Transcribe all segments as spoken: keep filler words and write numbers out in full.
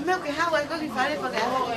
Meʻa ke haʻu ai ko ki fale ko te aho e.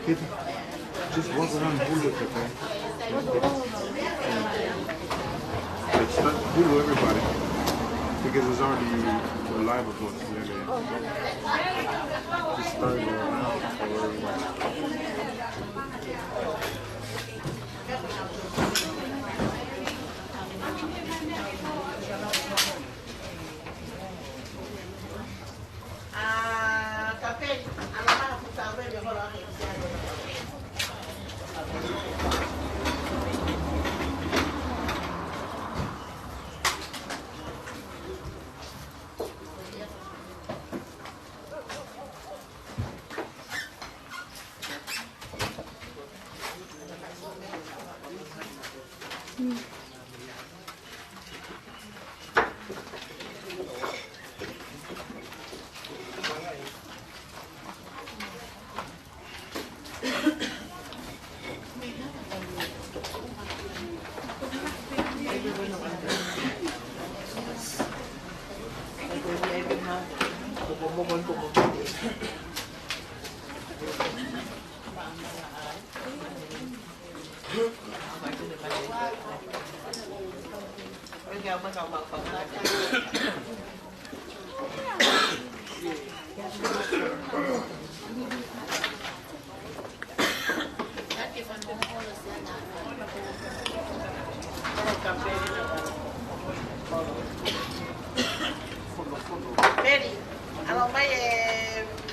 Kitty, just walk around and hold it, okay? Just start, pull everybody. Because it's already live upon it. Yeah, yeah. Just start it around for everyone. Mary, ʻalu mai e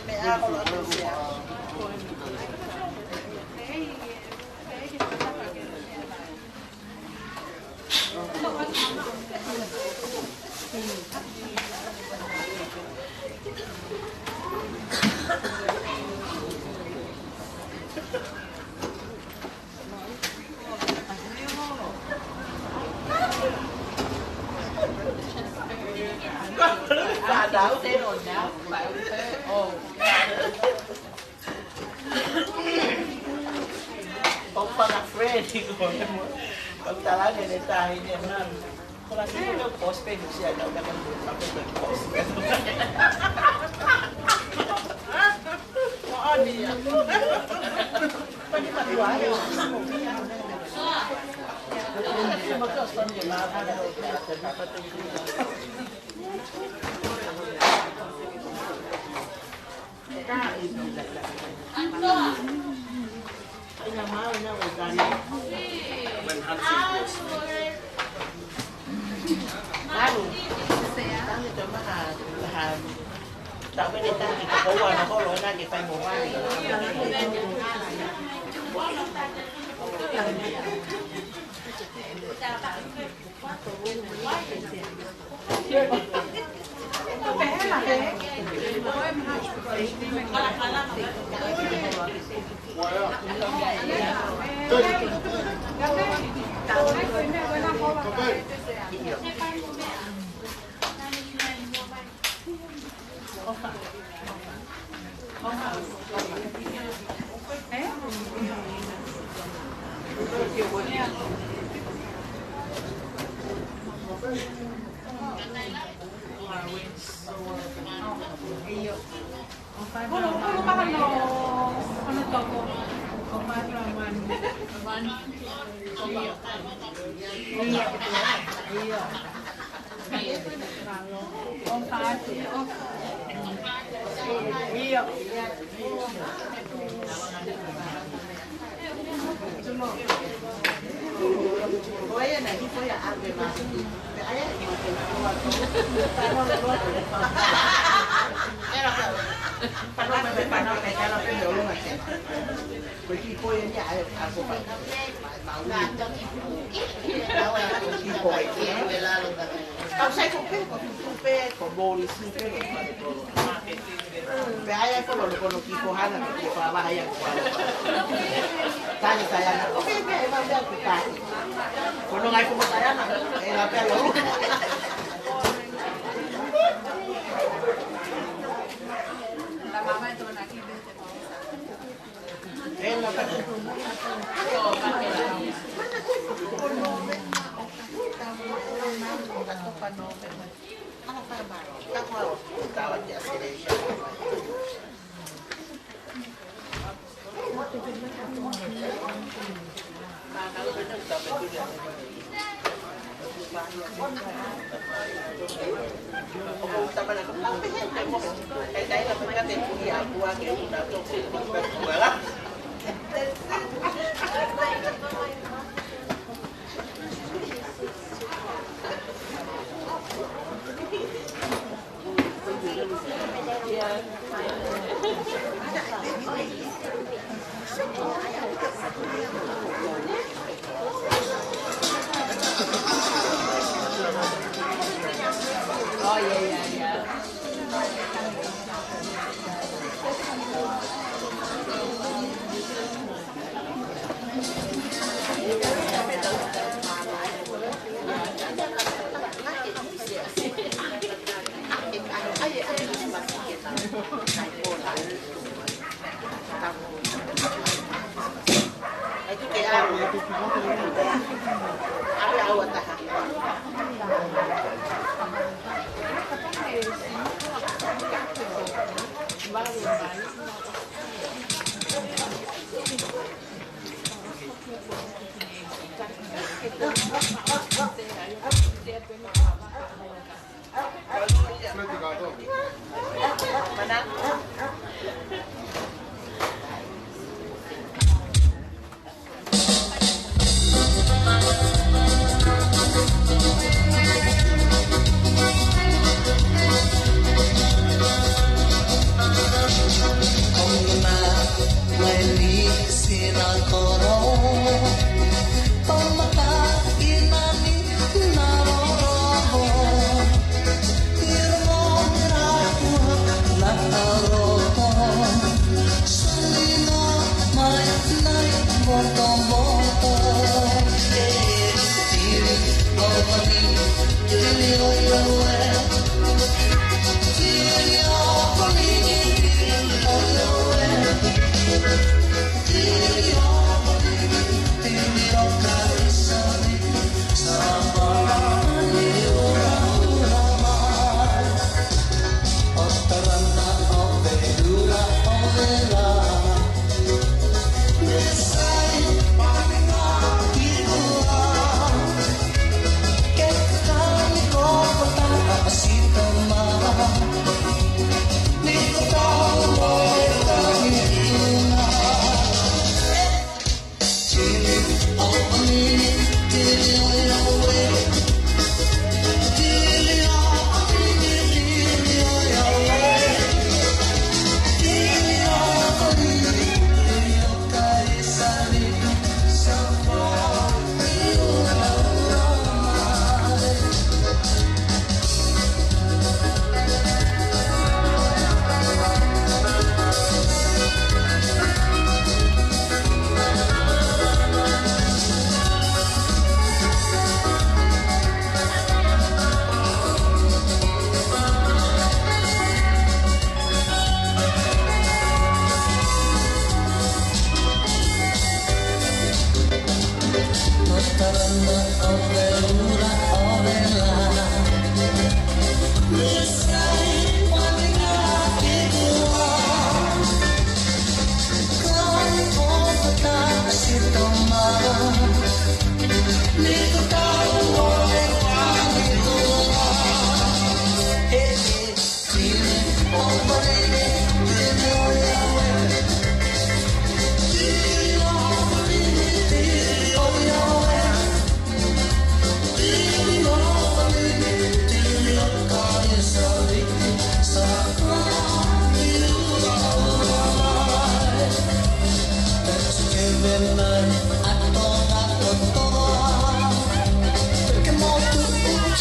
meʻa ko lo tusia. Found out they don't know. Oh. ʻOku fanga friend ko e mo. ʻOku tala ke ne tahi ne mami. Ko la siko ke post pe nusia na uta ke post pe. Ko ani ya. Pani matua ya. Pea ʻai ai ko hono kono ki ko hana ki he fāvaha ia ko Tane Taiana. ʻOku pehē pē ʻe mau mea ki Tane. Ko hono ngai ko Taiana, ʻe la pea lolo. ʻE la pea.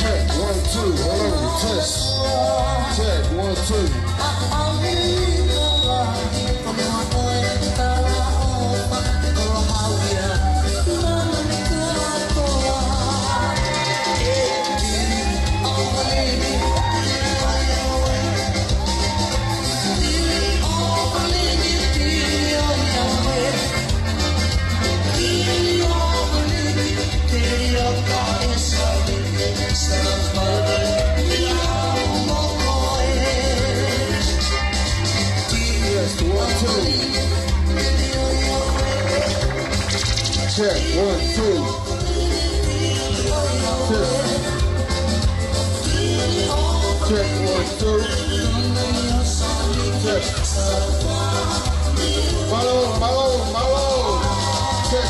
Check, one, two, hello, test. Check, one, two. Yes, one, two. Check, one, two. Check. Check, one, two. Check. Mālō, mālō, mālō. Check.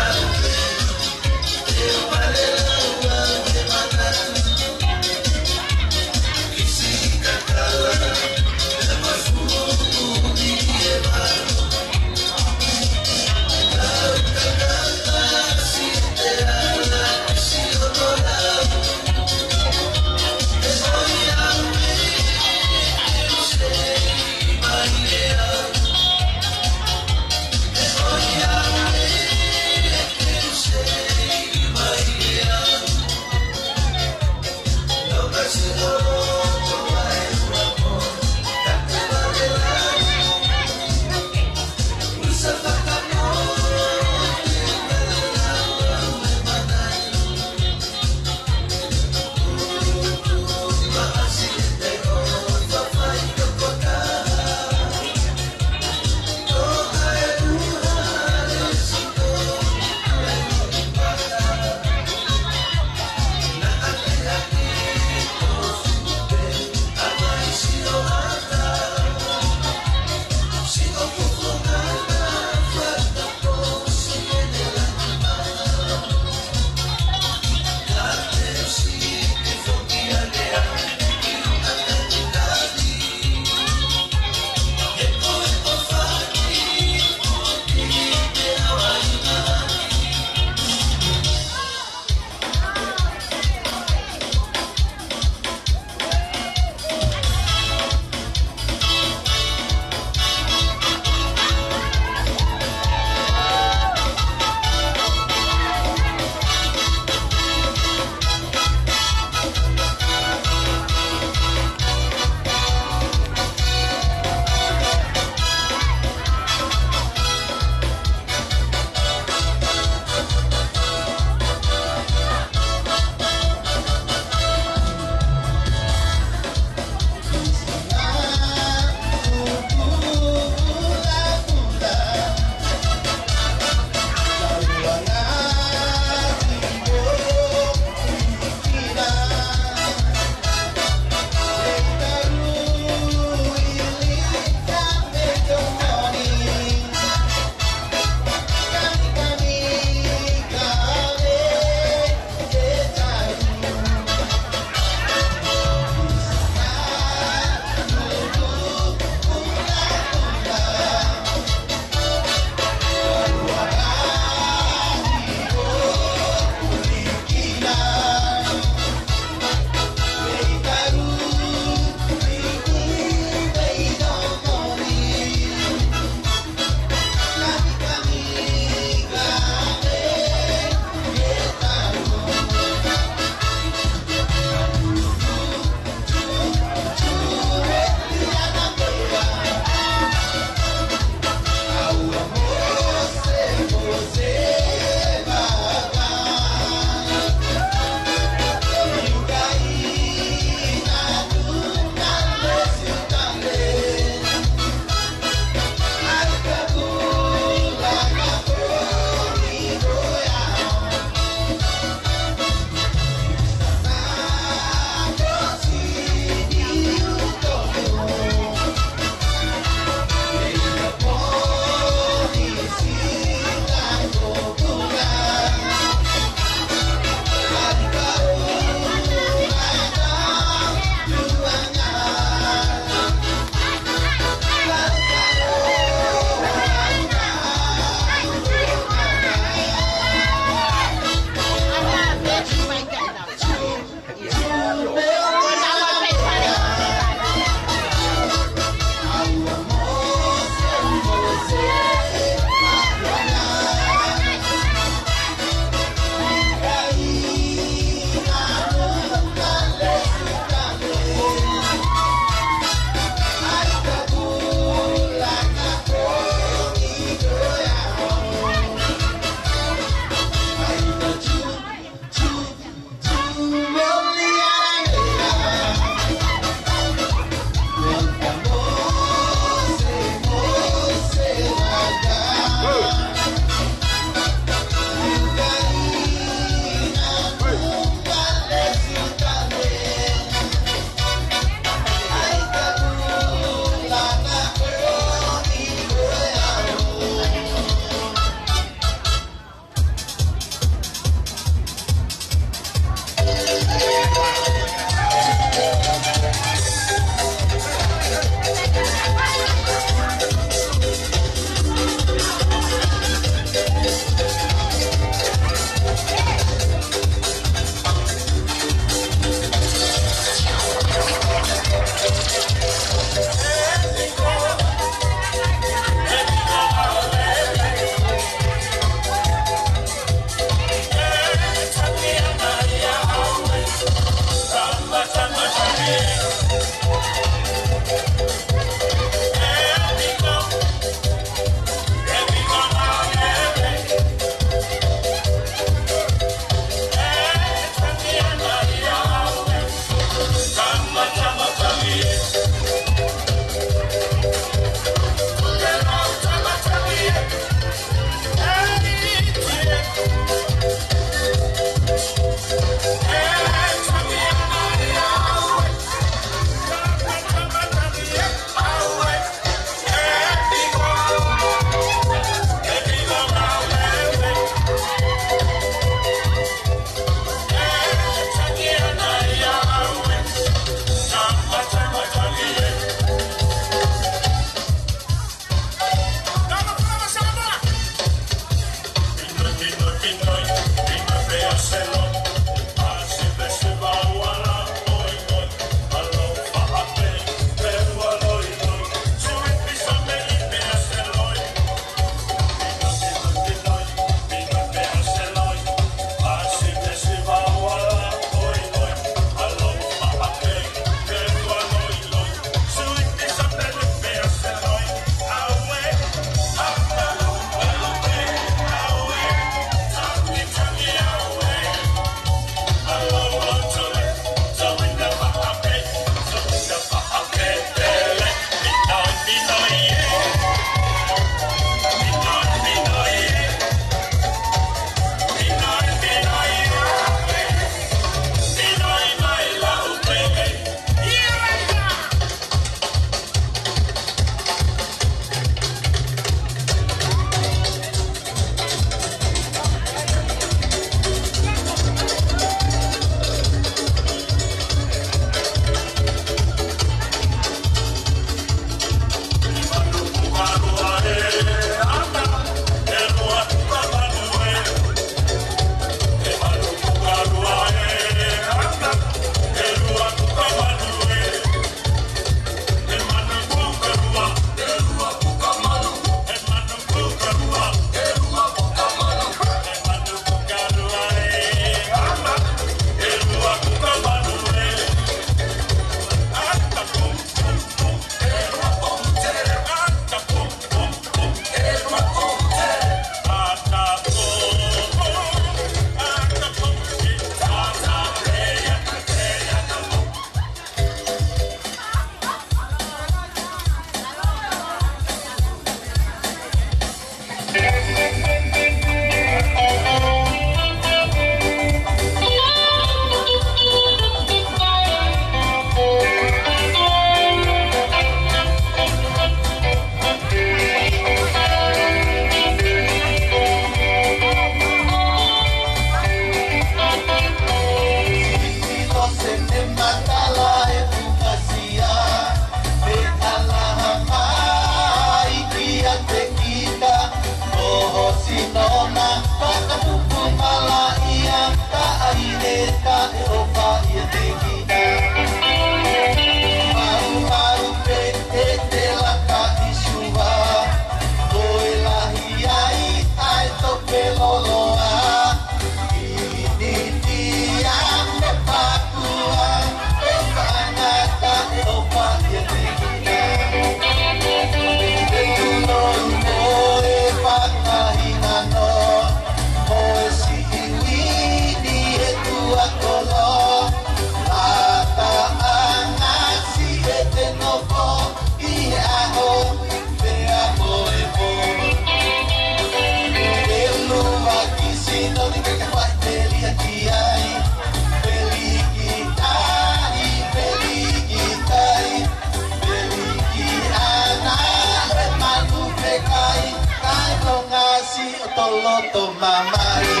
loto mamahi.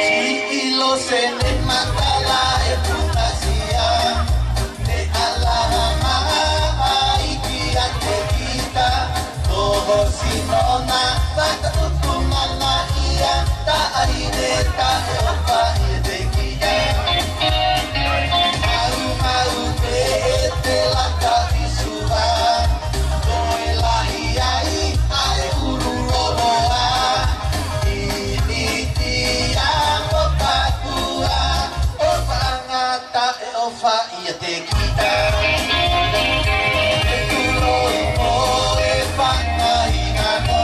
Siʻi lose ne matala e punasia, ne ʻalaha maʻa ʻa e ʻEiki ʻiate kita, ko hoʻo sino na, fakatupu mana ia, taʻahine taʻeʻofa ʻiate kita. Maumau pē ʻete laka ʻi Suva, toe lahi ai ʻa e ʻulu ʻo Loa, ʻInitia mo Papua, ʻo fanga taʻeʻofa ʻiate kita. E tulou mo e fanga hingano,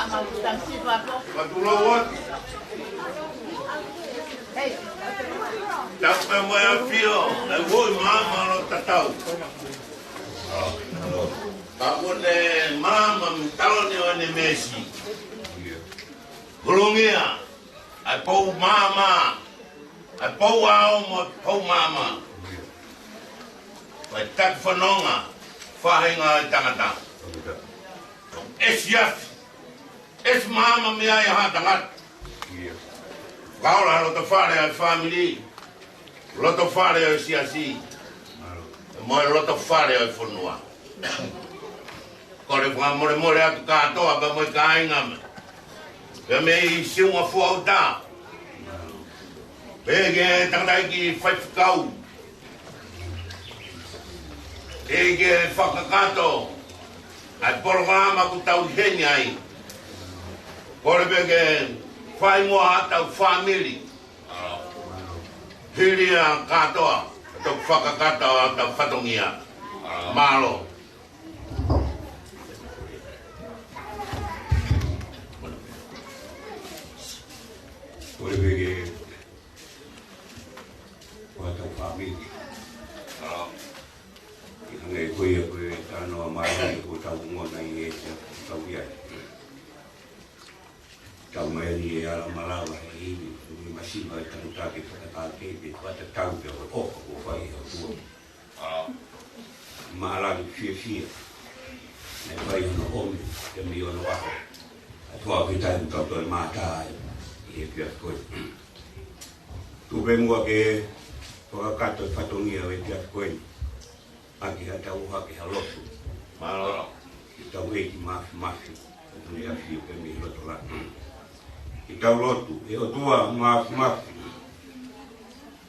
Fatulou atu. Tapu mo e ʻAfio, ʻa e Foʻi Maama ʻo Lototatau. Ka ko e maama mo e taloni ʻo ʻene meesi. Hulungia, ʻa e pou maama, ʻa e pou ʻao mo e pou maama. Ko e taki fononga, faʻahinga ʻo e tangata. ʻEsi afi, ʻesi maama mei ai ha tangata. Kaula loto fale ʻa e fāmili, loto fale ʻo e siasi, mo e loto fale ʻo e fonua. Kole fakamolemole atu kātoa pea mo e kāinga mai. Pea mei Siunga Fuaʻuta. Pea ki he tangataʻeiki faifekau. Pea ki he fakakakato ʻa e polokalama ʻoku tau ʻi heni ai. Kole pē ke fai muʻa ʻetau fāmili. Hili ʻa kātoa, tau fakakakato ʻetau fatongia. Mālō. Kole pē ke ʻo ʻetau fāmili. ʻI hangē ko ia ko e talanoa mālie ʻoku tau ongona ʻi he ʻaho ko ia. Tau mai ni ʻe ala malava he ivi, ʻi he masiva ʻe tangata ke fakakake, ke fakatatau pea ko e ʻofa kuo fai ʻe he ʻOtua. Mālō e fiefia. Naʻe fai hono ʻomi, pea mei hono ʻaho. ʻA e toa ke tai ʻoku tau toe mātā ai, ʻi he efiafi ko eni. Tuku pē muʻa ke fakakakato e fatongia ʻo e efiafi ko eni. ʻAki haʻatau ʻohake ha lotu. Mālō. Ki hotau ʻEiki Māfimafi, ʻoku ne ʻafio pē mei loto lahi. Ke tau lotu. ʻE ʻOtua Māfimafi,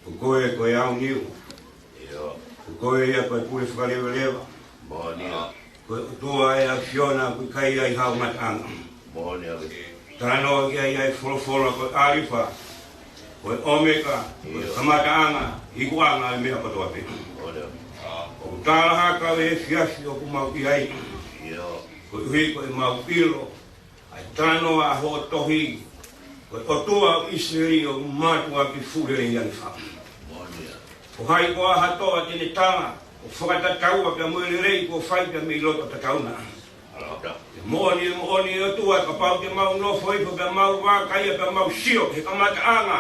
ko koe ko e aoniu. ʻIo. Ko koe ia ko e pule fakaleveleva. Moʻoni ia. Ko e ʻOtua ʻa e ʻAfiona ʻoku ʻikai ai ha ngataʻanga. Moʻoni ia. Talanoa ki ai ʻa e folofola ko e ʻAlifa, ko e ʻOmeka, ko e kamataʻanga, ikuʻanga ʻo e meʻa kotoa pē. Moʻoni ia. ʻOku tālahaka ʻa e efiafi ʻoku mau ʻi ai. ʻIo. Koeʻuhi ko ʻemau ʻilo ʻa e talanoa ʻa hoʻo tohi, ko e ʻOtua ʻo ʻIsileli ʻoku mātuʻaki fuʻu lelei ange fau. Moʻoni ia. Ko hai koā ha toa te ne tala, ʻo fakatataua pea mo e lelei kuo fai pea mei loto tatauna. ʻE moʻoni, ʻe moʻoni ʻe ʻOtua, kapau te mau nofo hifo pea mau vakai pea mau sio ki he kamataʻanga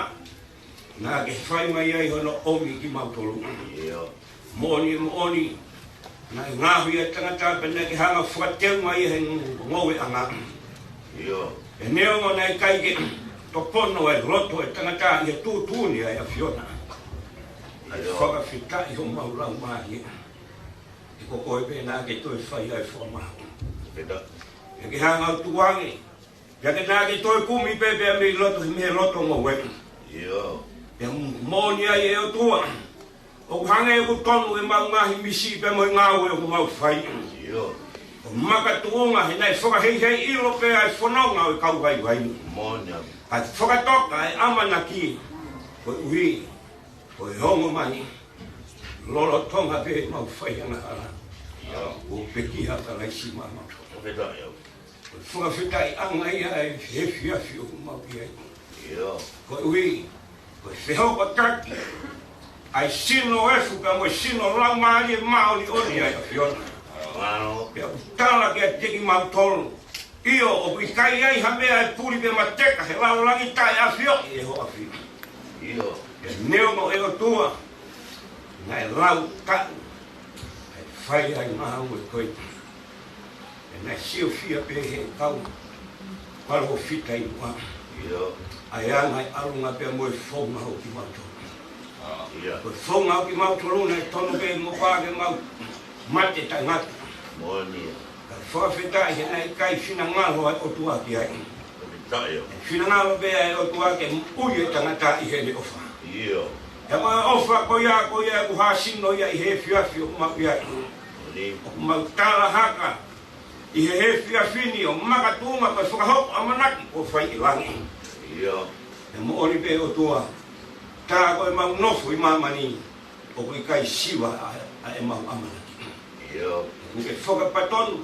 naʻa ke fai mai ai hono ʻomi kimautolu. ʻIo. Moʻoni, ʻe moʻoni, naʻe ngaohi ʻa e tangata pea naʻa ke hanga ʻo fakateu mai he ngoueʻanga. ʻIo. Pea neongo naʻe ʻikai ke topono e loto ʻo e tangata ʻi he tuʻutuʻuni ʻa e ʻAfiona. ʻIo. Fakafetaʻi homau laumālie. ʻE ko koe pē naʻa ke toe fai ʻa e fakamaau. Pea ke hanga ʻo tukuange, pea ke naʻa ke toe kumi pē pea mei loto, mei he loto ngoue. ʻIo. Pea moʻoni ai ʻe ʻOtua, ʻoku hangē ʻoku tonu ʻemau ngaahi misi pea mo e ngāue ʻoku mau fai. ʻIo. ʻO makatuʻunga he naʻe fakaheihei ʻilo pē ʻa e fononga ʻo e kau vaivai. Moʻoni ai. Kae fakatoka e ʻamanaki, koeʻuhi ko e ongo mai, lolotonga pē ʻemau fai angahala, ʻio, ʻoku pekia ʻa Kalaisi maʻamautolu. Fakafetaʻi au. Ko e fakafetaʻiʻanga ia ʻa e efiafi ʻoku mau ʻi ai. ʻIo. Koeʻuhi ko e fehokotaki ʻa e sino efu pea mo e sino laumālie māʻoniʻoni ʻa e ʻAfiona. Mālō. Pea ʻoku tala kiate kimautolu, ʻio, ʻoku ʻikai ai ha meʻa ʻe puli pe mateka he lalo langi taʻeʻafioʻi ʻe ho ʻAfio. ʻIo. Pea neongo ʻe ʻOtua naʻe lau taʻu ʻa e fai ʻa e ngāue ko ē, pea naʻe siofia pē ʻe he kau palōfita ʻi muʻa, ʻio, ʻa e anga e ʻalunga pea mo e founga ʻo kimautolu. ʻIo. Ko e founga ʻo kimautolu naʻe tonu pē mo pā ke mau mate taʻengata. Moʻoni ia. Ka fakafetaʻi he naʻe ʻikai finangalo ʻa e ʻOtua ki ai. Fakafetaʻi au. Finangalo pē ʻa e ʻOtua ke ui e tangata ʻi heʻene ʻofa. ʻIo. Pea ko e ʻofa ko ia, ko ia ʻoku hāsino ia ʻi he efiafi ʻoku mau ʻi ai. Moʻoni. ʻOku mau tālahaka ʻi he efiafi ni ʻo makatuʻunga ko e fakahoko ʻamanaki kuo fai ʻi langi. ʻIo. ʻE moʻoni pē ʻOtua, tā ko ʻemau nofo ʻi māmani, ʻoku ʻikai siva ʻa, ʻa ʻemau ʻamanaki. ʻIo. Kuo ke fakapatonu,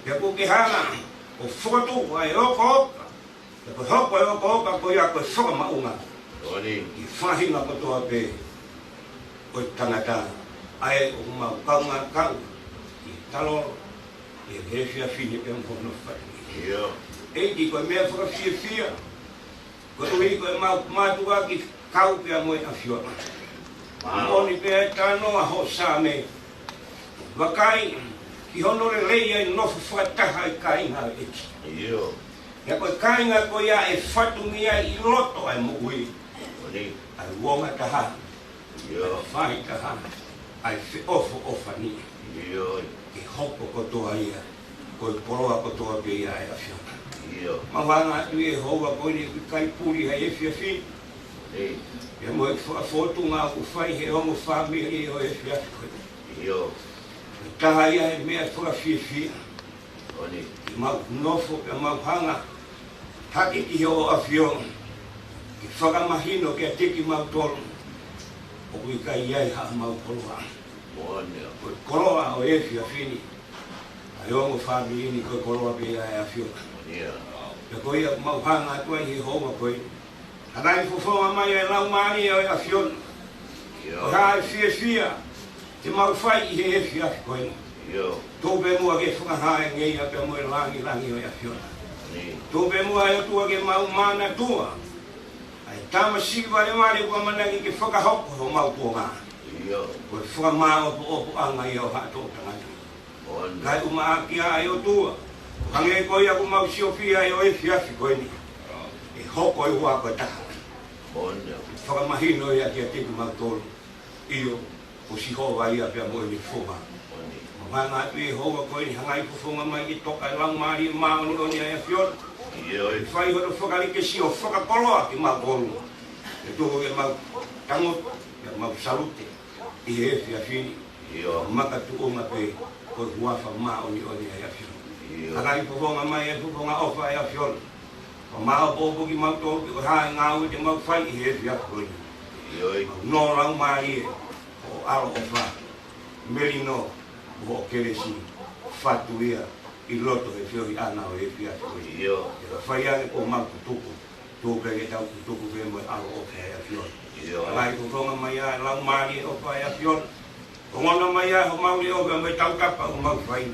pea kuo ke hanga ʻo fokotuʻu ʻa e okooka, pea ko e hoko ʻa e okooka ko ia ko e fakamaʻunga ʻo e faʻahinga kotoa pē ʻo e tangata, ʻa ē ʻoku mau kaungā kau ʻi he talolo ʻi he efiafi ni pea mo hono fatongia. ʻEiki, ko e meʻa fakafiefia koeʻuhi ko ʻemau mātuʻaki kau pea mo e ʻAfiona. Moʻoni pē ʻa e talanoa hoʻo Saame, vakai ki hono lelei ʻa e nofo fakataha ʻa e kāinga ʻo e ʻEiki. Pea ko e kāinga ko ia ʻe fatongia ʻi loto ʻa e moʻui, ʻa e uonga taha, ʻa e faahi taha, ʻa e feʻofoʻofani, ke hoko kotoa ia ko e koloa kotoa pē ia ʻa e ʻAfiona. Mau hanga atu ʻi he houa ko eni ʻoku ʻikai puli ʻa e efiafi ni, pea mo e fakafōtunga ʻoku fai ʻe he ongo fāmili ʻo e efiafi ko eni. Ko e taha ia ʻa e meʻa fakafiefia ke mau nofo pea mau hanga hake ki hoʻo ʻAfio ke fakamahino kiate kimautolu ʻoku ʻikai ʻi ai haʻamau koloa. Ko e koloa ʻo e efiafi ni, ʻa e ongo fāmili ni, ko e koloa pē ia ʻa e ʻAfiona. Pea ko ia ʻoku mau hanga atu ai he houa ko eni, hangaifofonga mai ʻa e Laumālie ʻo e ʻAfiona. Ko e hā e fiefia te mau fai ʻi he efiafi ko eni? Tuku pē muʻa ke fakahā ʻe ngeia pea mo e langilangi ʻo e ʻAfiona. Tuku pē muʻa ʻe ʻOtua ke mau manatua ʻa e tamasiʻi valevale kuo ʻamanaki ke fakahoko homau kuonga. Ko e fakamāopoopoʻanga ia ʻo haʻa toʻu tangata. Kae ʻumaʻā ʻa e ʻOtua, hangē ko ia ʻoku mau siofia ai ʻo e efiafi ko eni, ʻe hoko ʻi he houa ko e taha. Fakamahino ia kiate kimautolu, ʻio, ko Sihova ia pea mo ʻene foha. Mau hanga atu ʻi he houa ko eni, hangaifofonga mai ke toka ʻa e Laumālie Māʻoniʻoni ʻa e ʻAfiona, ke fai hono fakalekisio fakakoloa kimautolu. Ke tuku ke mau tangutu, ke mau salute ʻi he efiafi ni, makatuʻunga pē ko e huafa māʻoniʻoni ʻa e ʻAfiona. Hangaifofonga mai ʻa e fofonga ʻofa ʻa e ʻAfiona, ʻo maopoopo kimautolu ki he ngāue te mau fai ʻi he efiafi ko eni. Mau nō Laumālie, hoʻo ʻaloʻofa, melino, mo hoʻo kelesi, fatu ia ʻi loto he feohiʻanga ʻo e efiafi ko eni. Ke fai ange ko homau tutuku, tuku pē ke tau tutuku pē mo e ʻaloʻofa ʻa e ʻAfiona. Hangaifofonga mai ʻa e Laumālie ʻofa ʻa e ʻAfiona, ongona mai ʻa homau leʻo pea mo e tautapa ʻoku mau fai.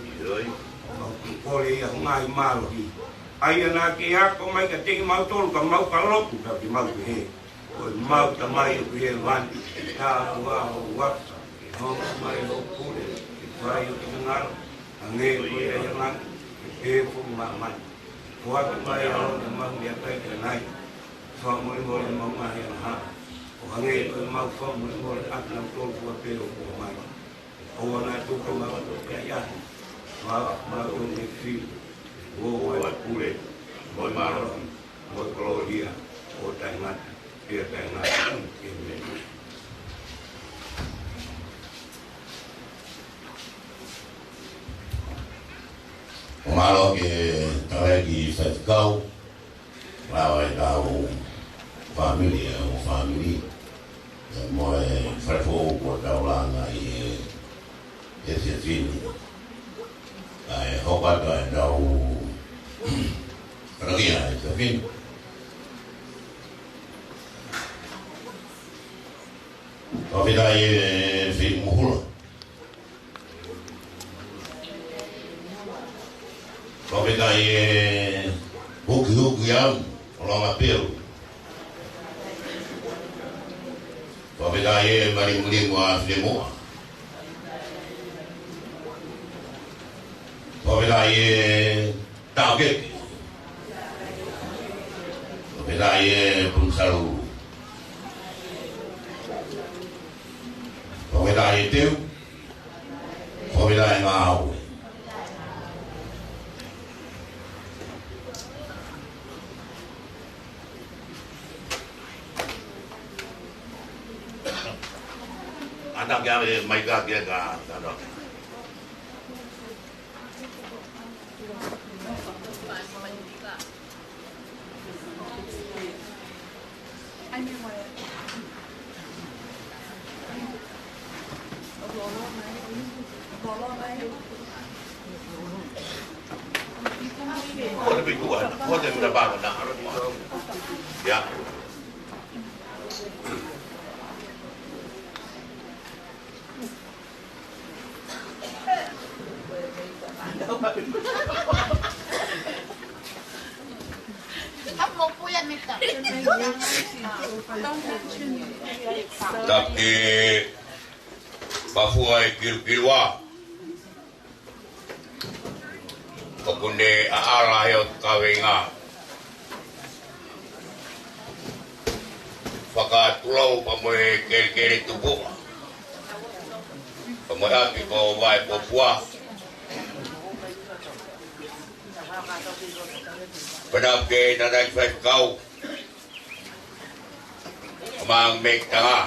Mau kole ia ho ngaahi mālohi, ʻa ia naʻa ke ako mai kiate kimautolu ka mau ka lotu, ka ke mau pehē: Ko ʻemau Tamai ʻoku ʻi hēvani, ke tāpuhā ho huafa, ke hoko mai hoʻo pule, ke fai ho finangalo, hangē ko ia ʻi he langi, ke pehē foki ʻi māmani. Foaki mai ʻa homau meʻakai ʻanenai. Fakamolemole ʻemau ngaahi angahala, ʻo hangē ko ʻemau fakamolemole ʻa kinautolu kotoa pē ʻoku ʻomai. ʻOua naʻa tuku kimautolu ki he ʻahiʻahi, ka ke ʻomi kimautolu mei he fili. He ko homau ʻa e pule, mo e mālohi, mo e kolōlia, ʻo taʻengata pea taʻengata. ʻĒmeni. Mālō ki he tangataʻeiki faifekau, lava ʻetau fāmili, ʻa e ongo fāmili, ʻa e mo e fale foʻou kuo tau langa ʻi he efiafi ni. ʻA e hoko atu ʻetau fatongia ʻi he efiafi ni. Fakafetaʻi ʻe Fei Muhula. Fakafetaʻi ʻe Hukihuki au, ʻo Longapelu. Fakafetaʻi ʻe Malimulimu ʻa Filemoʻa. Fakafetaʻi ʻe Taʻokeke. Fakafetaʻi ʻe Punusalu. Fakafetaʻi ʻe Teu. Fakafetaʻi ʻe Ngāue. ʻAtā ke ʻave mai ka ke ka, ka, ka. Ko le pitu ana, ko le mira baba na. Ia. Taki mafua e kilukilua. ʻOku ne ʻaʻala he ʻotu kaveinga. Fakatulou pea mo e kelekele tupuʻa. Pea mo e ʻapi ko Vaipopua. Pea naʻa ke tangataʻeiki faifekau. Maʻu mei Tonga.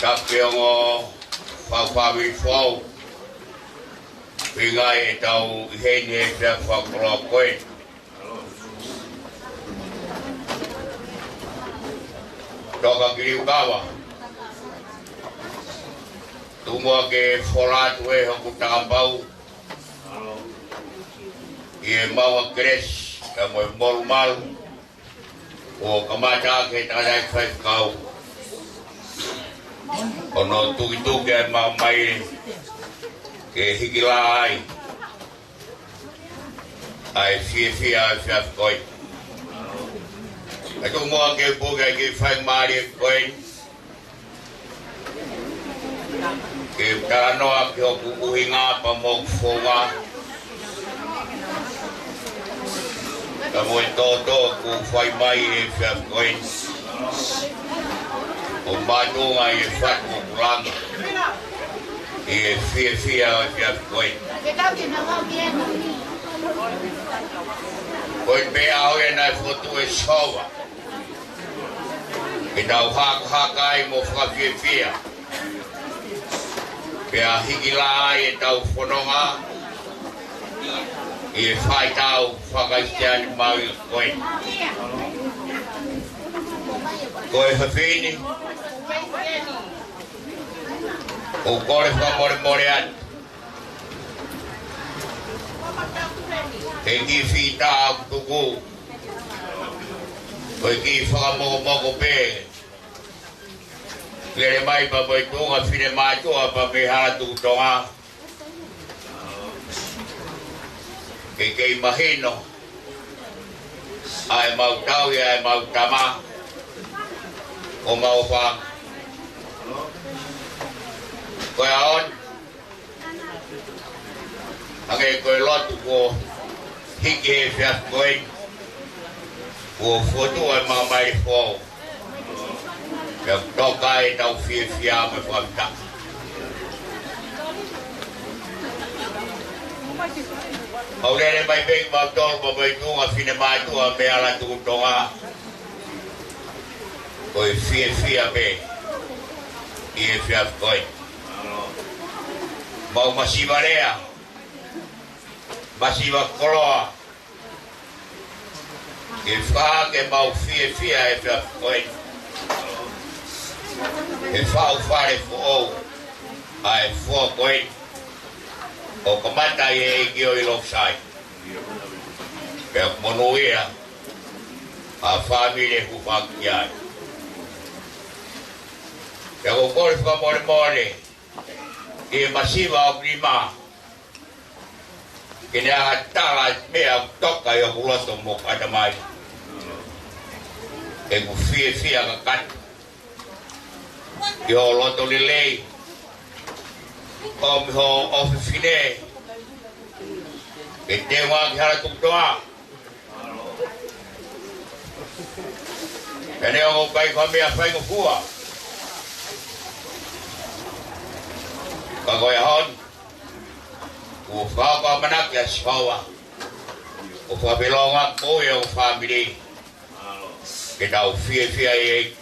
Tapu ki he ongo fāmili foʻou. Pinga ʻetau ʻi heni he efiafi fakakoloa ko eni. Toka ki Liukava. Tuku muʻa ke fola atu ē hoku takapau. ʻI he maʻu ʻa Kelesi, kae mo e molumalu, ʻo kamata ʻaki he tangataʻeiki faifekau. ʻO ne tukituki ʻa e maʻu maile, ke hiki lā ai ʻa e fiefia ʻo e efiafi ko eni. Kae tuku muʻa ke puke ʻa e kiʻi faingamālie ko eni. Ke talanoa ki hoku ʻuhinga pea mo hoku founga. Pea mo e toto ʻoku fai mai he efiafi ko eni. ʻO mātuʻaki ʻi he fatu ʻoku langa. ʻI he fiefia ʻo e efiafi ko eni. Ko e meʻa ʻo e naʻe fokotuʻu ʻe Sihova. Ke tau hakahaka ai mo fakafiefia. Pea hiki lā ai ʻetau fononga ʻi he faitau faka-Kalisitiane mahuʻinga ko eni. Ko e fefine, ʻoku ou kole fakamolemole atu. He kiʻi fita ʻoku tuku. Ko e kiʻi fakamokomoko pē. Lele mai pea mo e tuʻunga finemātuʻa pea mei Hala Tuku Tonga. Ke kei mahino ʻa e mau tauhi ʻa e mau tama ʻo mau fā. Ko e ʻaho ni, hangē ko e lotu kuo hiki he efiafi ko eni, kuo fotu ʻa e maʻu maile foʻou. Pea toka ʻetau fiefia mo e fakafetaʻi. Mau lele mai pē kimautolu pea mo e tuʻunga finemātuʻa mei Hala Tuku Tonga. Ko e fiefia pē ʻi he efiafi ko eni. Mau masiva lea, masiva koloa, ke fai ke mau fiefia he efiafi ko eni. He faʻu fale foʻou ʻa e foa ko eni. ʻO kamata ʻi he ʻEiki ʻo ʻi Lotusai. Pea monūʻia ʻa e fāmili ʻoku hūfanga ki ai. Pea ʻoku ou kole fakamolemole ʻi he masiva ʻoku nima, ke ne hanga ʻo tala ʻa e meʻa ʻoku toka ʻi hoku loto mo hoku ʻatamai. ʻEku fiefia kakato ʻi hoʻo loto lelei, ʻo mei hoʻo ʻofefine, ke teunga ki Hala Tuku Tonga. Pea neongo ʻoku ʻikai ko ha meʻa faingofua, ka ko e ʻaho ni, kuo fakahoko ʻa e ʻamanaki ʻa Sihova, ʻo fakafeʻiloaki mo e ʻū fāmili. Ke tau fiefia ʻi he ʻEiki.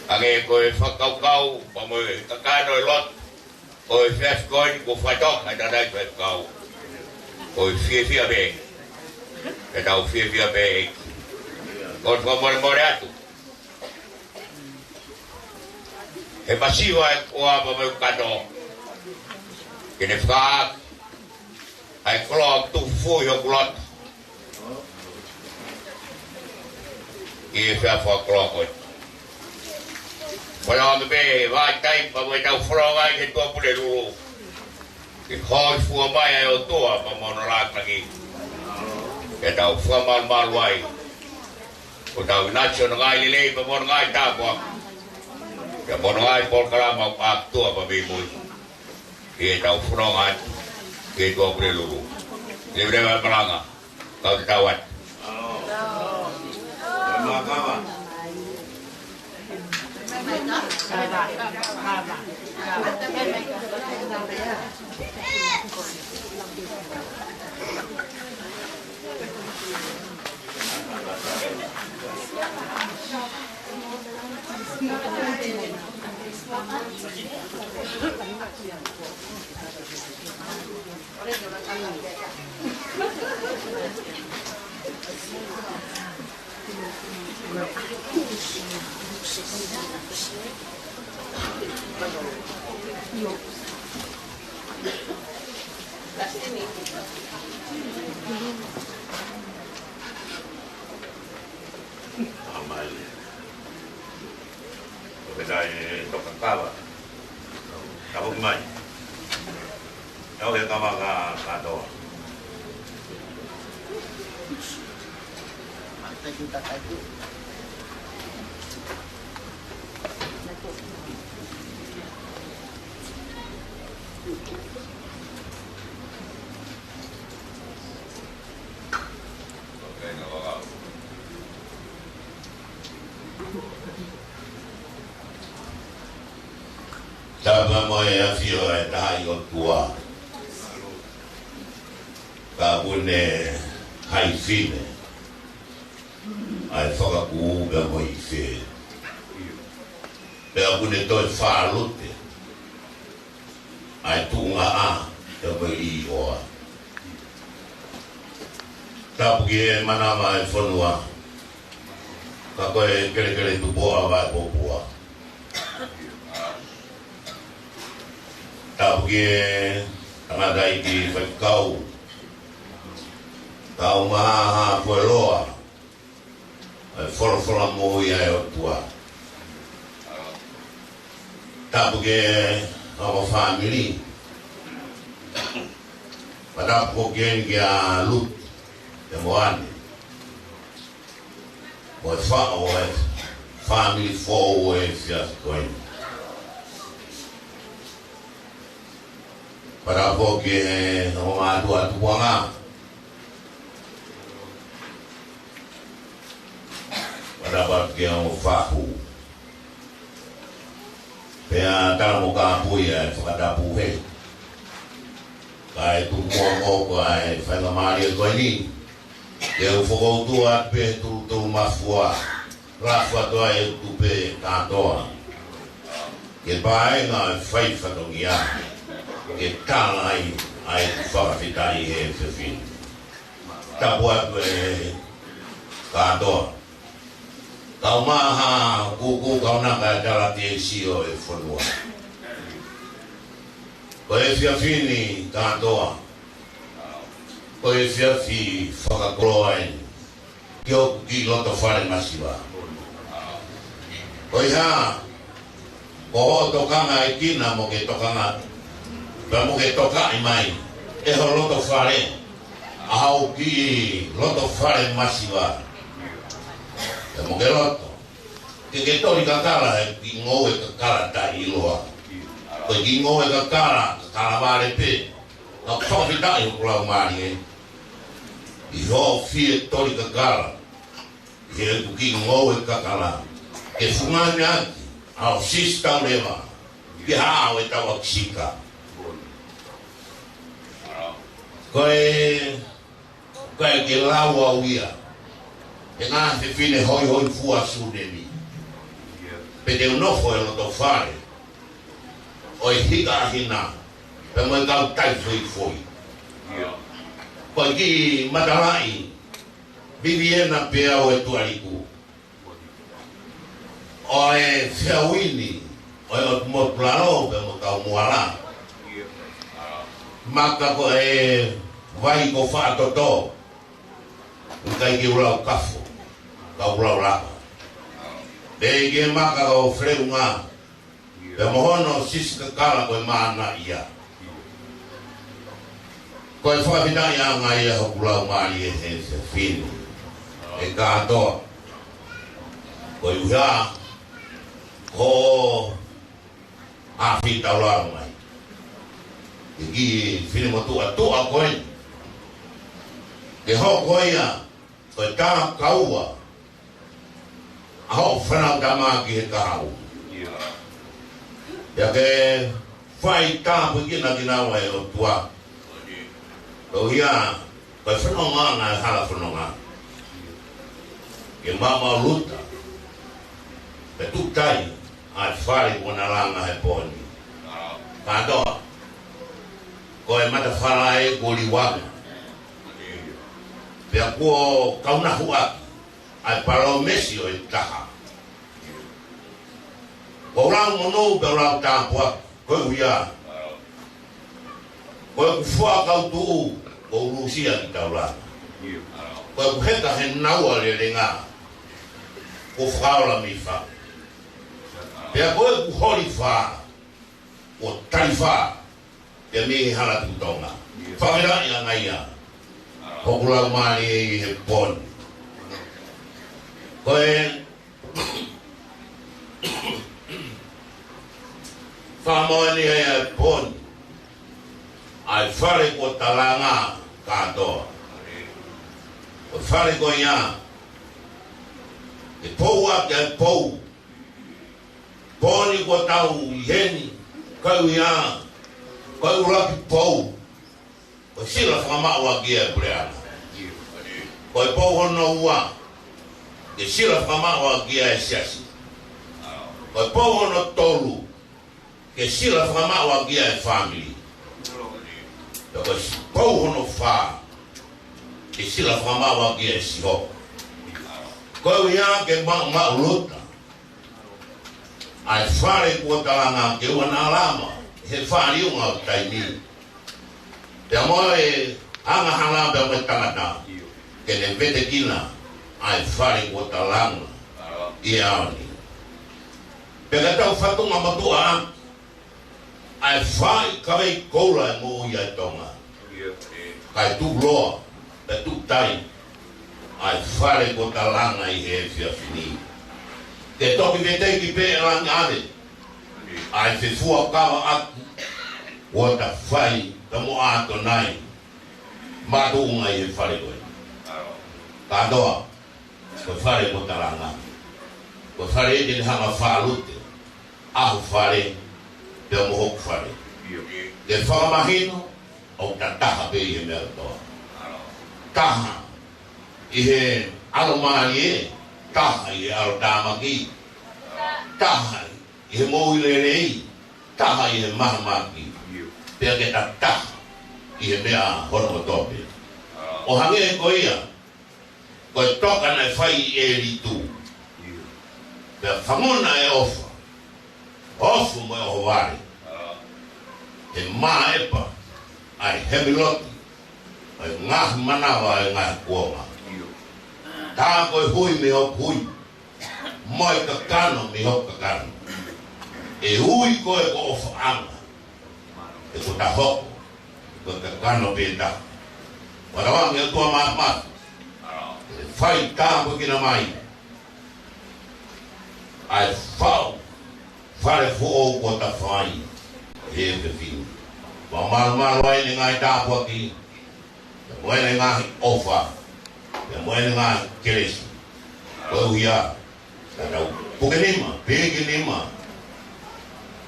Hangē ko e fakakaukau pea mo e kakano ʻo e lotu ʻo e efiafi ko eni, kuo fakatoka ʻe he tangataʻeiki faifekau. Ko e fiefia pē. Ke tau fiefia pē ʻi he ʻEiki. Ko e fakamolemole atu he masiva ʻoku ʻoatu pea mo e kato. Ke ne fakaʻā ʻa e koloa ʻoku tuʻu fufū ʻi hoku loto ʻi he efiafi fakakoloa ko eni. Pea ʻoku ʻi ai pē ʻa e vahaʻa taimi pea mo ʻetau fononga ʻi he Tuʻapulelulu, ke hōifua mai ʻa e ʻOtua pea mo hono lāngilangi, ke tau fakamalumalu ai, ʻo tau ʻinasi ʻi hono ngaahi lelei pea mo hono ngaahi tāpuaki, pea mo hono ngaahi polokalama ʻoku ʻākitua pea mei mui ʻi heʻetau fononga atu ʻi he Tuʻapulelulu. Leveleva e malanga, kau te tau atu. ʻAmai. ʻOku ʻi ai e toka kava. Ka ʻoku mai. ʻE ʻoku ʻi ai e kava ka, ka toa. Tapu mo e ʻafio ʻa e Tahaʻi ʻOtua. Ka ʻoku ne haifine ʻa e fakakū pea mo e ʻife, pea ʻoku ne toe fālute ʻa e tuʻunga ʻā pea mo e ʻiʻoa. Tapu ki he manava ʻa e fonua, ka ko e kelekele tupuʻa ʻa Vaipopua. Tapu ki he tangataʻeiki faifekau, Kaumahaha Fueloa, ʻa e folofola moʻui ʻa e ʻOtua. Tapu ki he kau fāmili. Pea tapu foki kia Luti, e moane, mo e faʻo ʻo e fāmili foʻou ʻo e efiafi ko eni. Pea tapu foki ki he kau mātuʻa tupuʻanga. Pea tapu ki he kau fahu. Pea tala mo kāpui ʻa e fakatapu he. Kae tuku muʻa ʻa e faingamālie ko eni ke u fokoutua atu pē he tulutulu mafua, lafua atu ai e tupe kātoa ki he paenga ʻo e fai fatongia, ke tala ai ʻa e fakafetaʻi he efiafi ni. Tapu atu e kātoa. Kaumahaha, kūkū kaunanga e tala ke sio e fonua. Ko e efiafi ni kātoa, ko e efiafi fakakoloa eni ki hoku kiʻi loto fale masiva. Ko e hā, ko hoʻo tokangaʻekina mo ke tokanga, pea mo ke tokaʻi mai ʻe ho loto fale ʻa hoʻo kiʻi loto fale masiva. Pea mo ke loto ke ke toli kakala he kiʻi ngoue kakala taʻeʻiloa. Ko e kiʻi ngoue kakala, kakala vale pē. Ka ʻoku fakafetaʻi hoku laumālie ʻi hoʻo fie toli kakala he ʻeku kiʻi ngoue kakala, ke fungani ʻaki ʻa hoʻo sisitau leva ki he haʻa ʻo e tau ʻakisika. Ko e, ko e ke lau au ia he ngaahi fefine hoihoifua sūnemi. Pea te u nofo he loto fale ʻo e hika ʻa hina pea mo e kau tai foʻifoʻi. Ko e kiʻi matalaʻi Viviana Peau e Tuʻaliku, ʻo e feauini ʻo e ʻOtu Motu Lalo pea mo Kaumuʻa. Maka ko e vai ko Faʻatoto, ʻikai ke u lau kafo, ka u lau laka. Pea ʻi he maka ko Feleunga, pea mo hono sisikakala ko e Mānaʻia. Ko e fakafetaʻiʻanga ia hoku laumālie he efiafi ni. ʻE kātoa. Ko e ʻuhinga, ko ʻa fita lau mai. ʻI he kiʻi finemotuʻa tuʻa ko eni. Ke hoko ia, ko e tā kaua ʻa hoʻo fānau tama ki he kahaʻu. Pea ke fai tāpuekina kinaua ʻe ʻOtua. Ko ia, ko e fononga ʻa e hala fononga. Ke maumau luta. Pea tuʻu tai, ʻa e fale kuo na langa he pō ni. Kātoa. Ko e matafalaʻē kuo liuanga. Pea kuo kaunahuʻaki ʻa e palōmesi ʻo e taha. Ko e lau monū pea lau tāpuaki, ko e ʻuhinga. Ko ʻeku fua kau tuʻu, ko e ʻulusia ki taulana. Ko ʻeku heka he naua lelenga, ko e fakaola mei fale. Pea ko ʻeku holi fā, ko e tali fā, pea mei he hala tuʻu Tonga. Fakafetaʻiʻanga ia hoku laumālie ʻi he pō ni. Ko e fakamoʻoni ʻa e pō ni, ʻa e fale kuo ta langa kātoa. Ko e fale ko ia, ʻe pou ʻaki ʻa e pou. Pō ni kuo tau ʻi heni, ko e ʻuhinga, ko e ʻuluaki pou, ko e sila fakamaʻu ʻaki ʻa e puleʻanga. Ko e pou hono ua, ke sila fakamaʻu ʻaki ʻa e siasi. Ko e pou hono tolu, ke sila fakamaʻu ʻaki ʻa e fāmili. Pea ko e pou hono fā, ke sila fakamaʻu ʻaki ʻa e siasi. Ko e ʻuhinga ke maʻu, maʻu luta ʻa e fale kuo ta langa ke ʻoua naʻa lama he fāliunga ʻo taimi. Pea mo e angahala pea mo e tangata, ke ne vetekina ʻa e fale kuo ta langa ʻi he ʻaho ni. Pea ka tau fatunga motuʻa ʻa e fai kavei koula ʻa e moʻui ʻa e Tonga. Kae tuʻuloa, kae tuʻutai ʻa e fale kuo ta langa ʻi he efiafi ni. Ke toki veteki pē ʻe langi ʻave ʻa e fefuakava ʻaki kuo ta fai ka mo ʻAtonai. Mātuʻunga ʻi he fale ko ē. Kātoa, ko e fale kuo ta langa. Ko e fale ʻe te ne hanga fālute ʻa ho fale pea mo hoku fale. Ke fakamahino, ʻoku ta taha pē ʻi he meʻa kotoa. Taha ʻi he ʻalomālie, taha ʻi he ʻalotāmaki, taha ʻi he moʻui lelei, taha ʻi he mahamahaki. Pea ke ta taha ʻi he meʻa hono kotoa pē. ʻO hangē ko ia, ko e toka naʻe fai ʻe Litu. Pea fangona ʻe ʻOfa, ʻOfa mo e ʻOhovale, he māʻepa ʻa e Hemiloti ʻo e ngaahi manava ʻo e ngaahi kuonga. Tā ko e hui mei hoku hui, mo e kakano mei hoku kakano. ʻE ui koe ko ʻOfaʻanga, he kuo ta hoko ko e kakano pē taha. Watawangi ʻOtua Māfimafi, ʻe fai tāpuekina mai ʻa e fau fale foʻou kuo ta fai he efiafi ni. Fakamalumalu ai ʻene ngaahi tāpuaki, pea mo ʻene ngaahi ʻofa, pea mo ʻene ngaahi kelesi. Ko e ʻuhinga, ka tau puke nima, piki nima,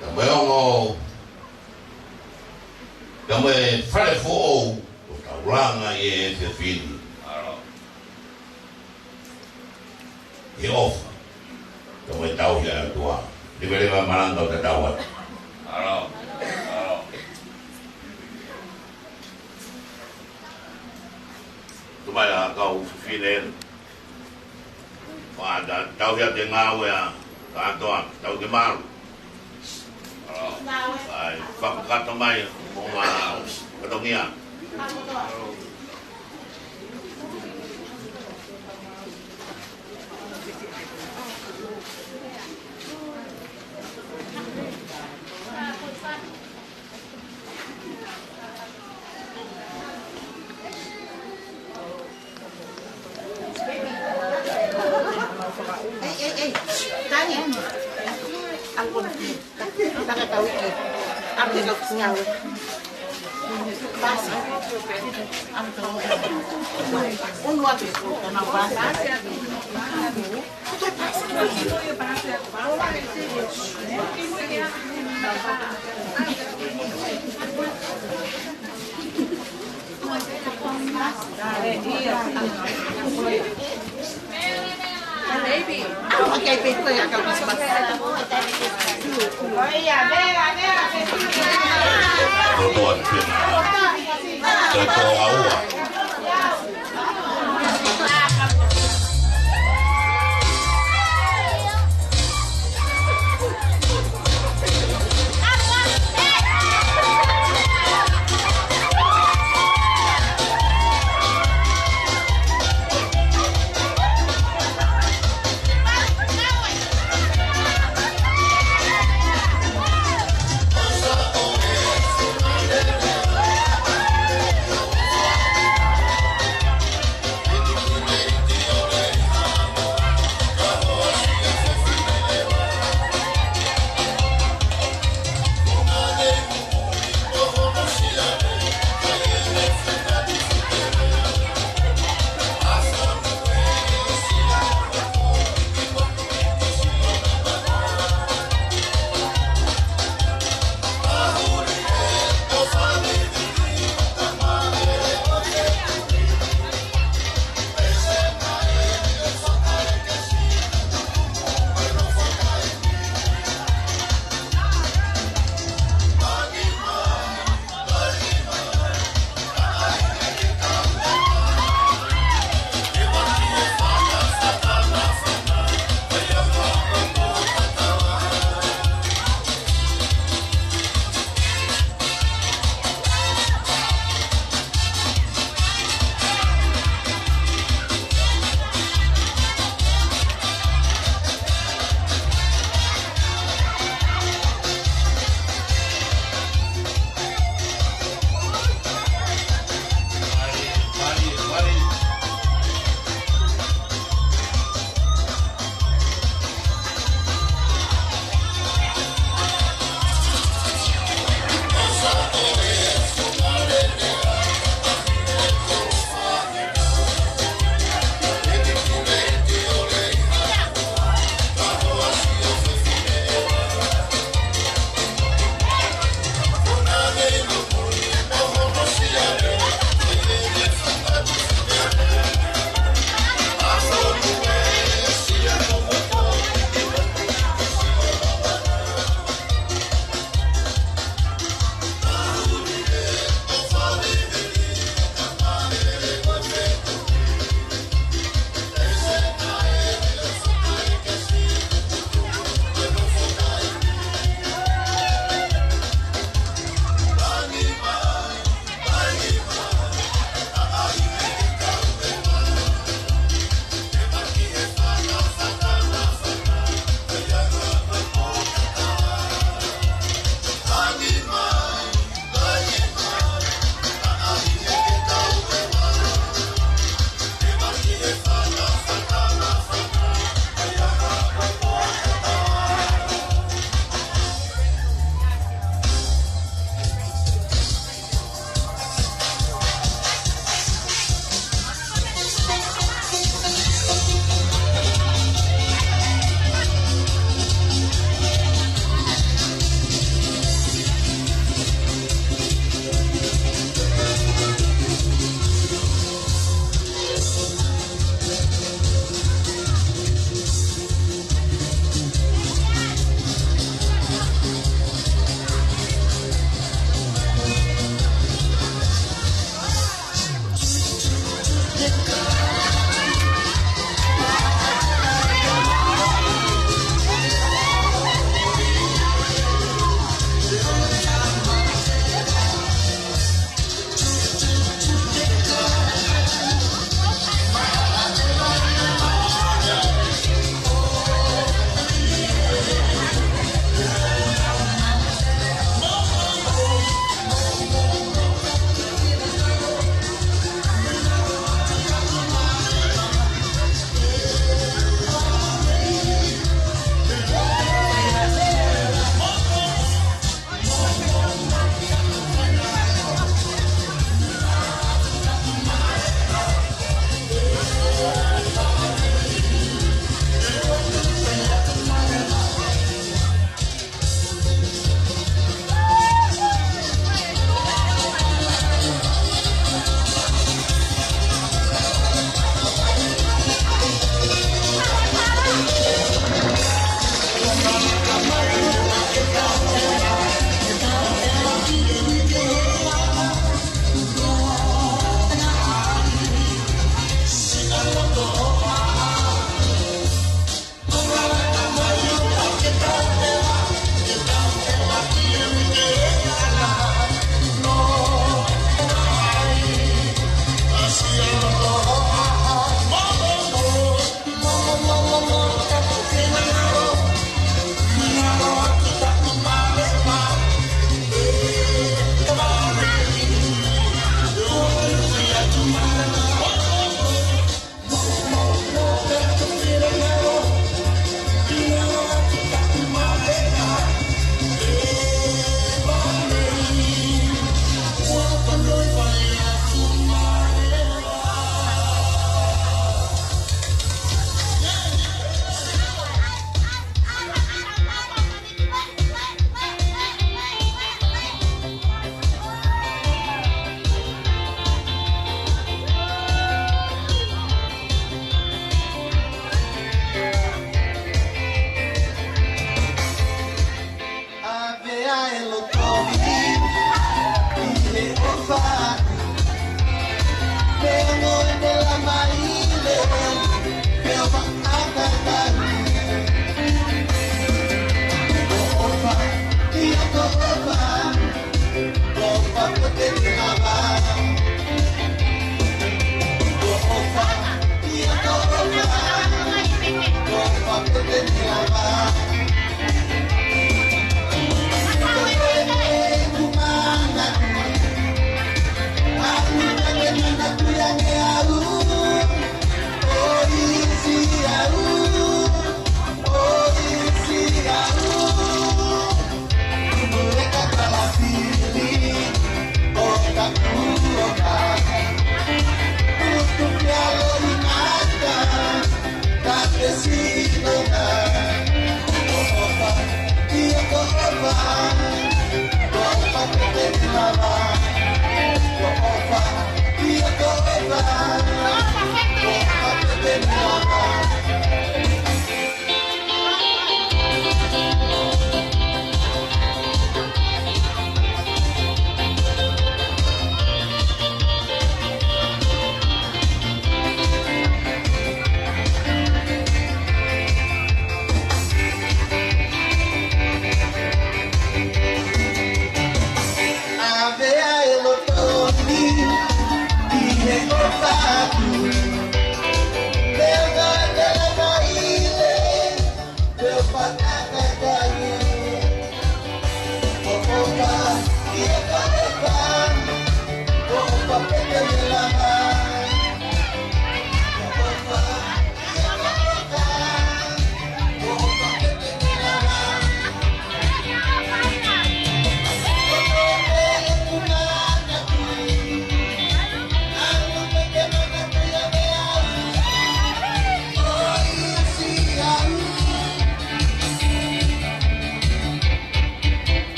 ka mo e ongo, ka mo e fale foʻou kuo ta langa ʻi he efiafi ni. He ʻofa, ka mo e tauhi ʻa e ʻOtua. Leveleva malanga ʻo tatau atu. Tumai ʻa e kau fefine. ʻOua, ta tauhi ʻa e ngāue ʻa kātoa, tau ke malu. ʻAi, fakakata mai, mo ngā Fatongia. Ei, ei, ei. Tani. Aku nak. Taka kau iki. Aku nak kau. Pasi. Aku nak kau. Unu atu. Kau mau pasi.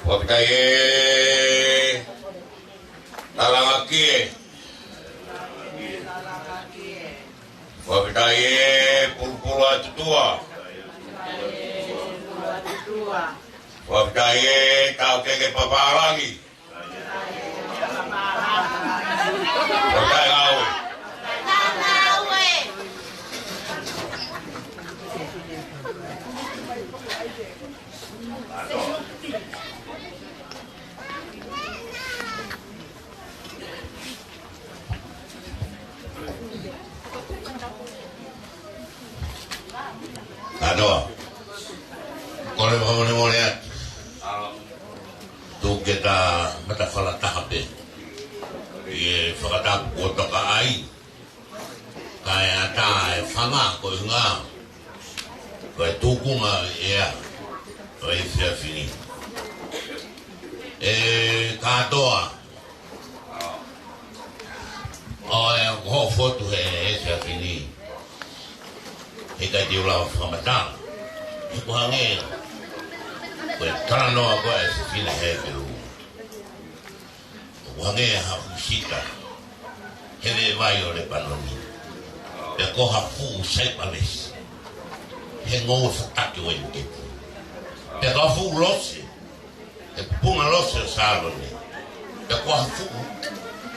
Fakafetaʻi ē, Talangaki ē. Fakafetaʻi ē, Pulupulu ʻa Tutua. Fakafetaʻi ē, Taukeke Papālangi. Fakafetaʻi ngāue. Kātoa. Kole fakamolemole atu. Tuku ke ta mata fakataha pē. ʻI he fakatapu kuo toka ai. Kae ʻatā e fanga ko e ngā. Ko e tuʻunga ʻea ʻo e efiafi ni. ʻE kātoa. ʻOku ou fotu he efiafi ni. He ʻikai te u lava fakamatala. He ʻoku hangē. Ko e talanoa ko e efiafi ni he pelu. ʻOku hangē ha fuʻu sita he veʻe vai ʻo Lepanoni. Pea ko ha fuʻu saipalesi he ngoue fakataha ʻo ʻEne kepu. Pea ko ha fuʻu lose he pupunga lose ʻo Salone. Pea ko ha fuʻu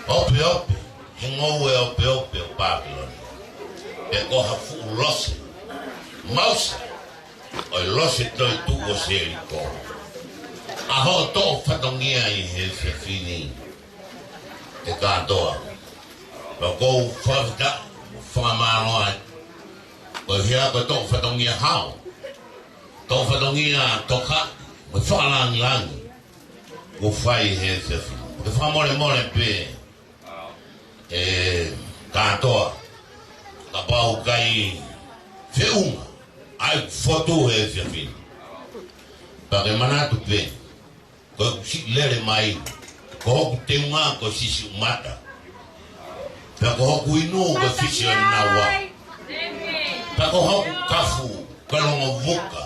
ʻopeʻope he ngoue ʻopeʻope ʻo Papilone. Pea ko ha fuʻu lose mausa ʻo e lose toetuʻu ʻo Seliko. ʻA hoʻo toʻo fatongia ʻi he efiafi ni ʻe kātoa. Pea ʻoku ou fakafetaʻi, fakamālō ai. Ko e hia ko e toʻo fatongia hao. Toʻo fatongia toka, mo e fakalāngilangi. Kuo fai he efiafi ni. Ke fakamolemole pē. ʻE kātoa, kapau ʻoku ʻikai feʻunga ʻa e fotu he efiafi ni. Pea ke manatu pē, ko ʻeku siʻi lele mai, ko hoku teunga ko Sisiʻumata. Pea ko hoku inu ko Fisi ʻo e Naua. Pea ko hoku kafu ko e Longovuka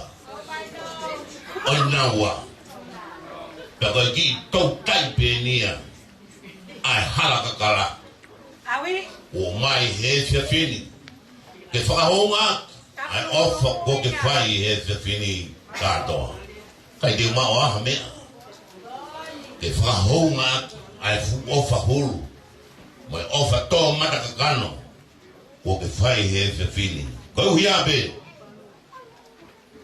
ʻo e Naua. Pea ko e kiʻi toutai pē eni ia ʻa e hala kakala. ʻOmai he efiafi ni ke fakahounga ʻa e ʻofa kuo ke fai he efiafi ni kātoa. ʻIkai te u maʻu ha meʻa ke fakahounga ʻa e fuʻu ʻofa hulu mo e ʻofa tō mata kakano kuo ke fai he efiafi ni. Koeʻuhi pē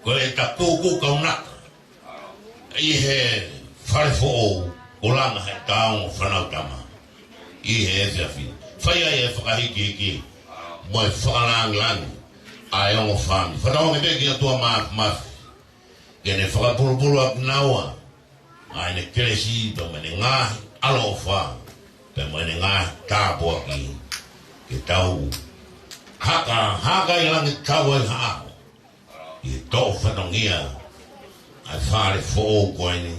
ko e ta kūkū kaunaka ʻi he fale foʻou ʻo langa he taongo Fānautama ʻi he efiafi ni. Fai ai e fakahikihiki mo e fakalāngilangi ʻa e ongo fāmili. Fakatauange pē ki he ʻOtua Māfimafi ke ne fakapulupulu ʻa kinaua ʻa ʻene kelesi pea mo ʻene ngaahi ʻaloʻofa pea mo ʻene ngaahi tāpuaki ke tau haka, haka ʻi langi tau ai haʻo ʻi he toʻo fatongia ʻa e fale foʻou ko eni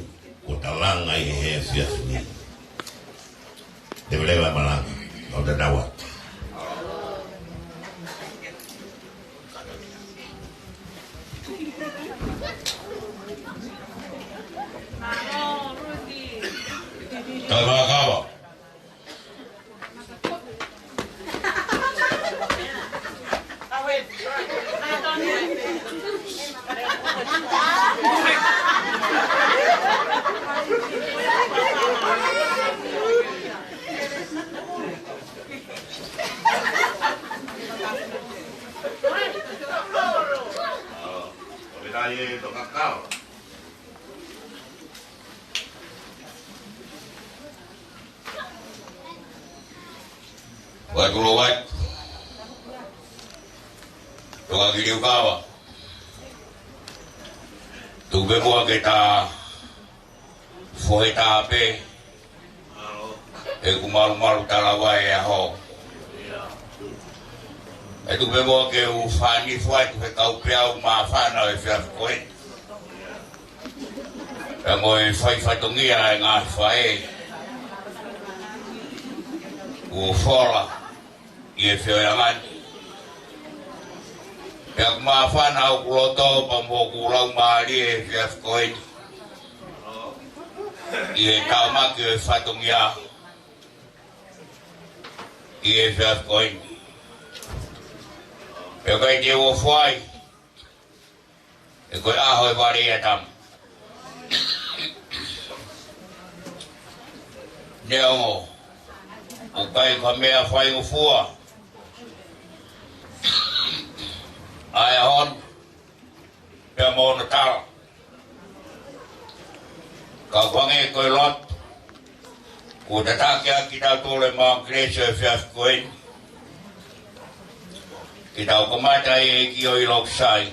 kuo ta langa ʻi he efiafi ni. Leveleva e malanga, ʻo ta tau atu. Tau makava. Wai kulo wai. Toka ki liu kava. Tuku pē muʻa ke ta fohe ta pē. ʻEku malumalu talavai ʻaho. ʻE tuku pē muʻa ke u fānifo atu he kau peau māfana ʻo e efiafi ko eni. Pea mo e fai fatongia ʻa e ngaahi faʻē kuo fola ʻi he feohiʻanga ni. Pea ʻoku māfana hoku loto pea mo hoku laumālie he efiafi ko eni ʻi he tāmaki ʻo e fatongia ʻi he efiafi ko eni. Pea ʻikai te u ofo ai, he ko e ʻaho ʻe vale ia ʻa Tama. Neongo ʻoku ʻikai ko ha meʻa faingofua ʻa e ʻaho ni pea mo hono tala, ka ʻoku hangē ko e lotu kuo tataki ʻaki kitautolu ʻe he Maʻu Kelesi ʻo e efiafi ko eni, ke tau kamata ʻEiki ʻo ʻiloʻi sai,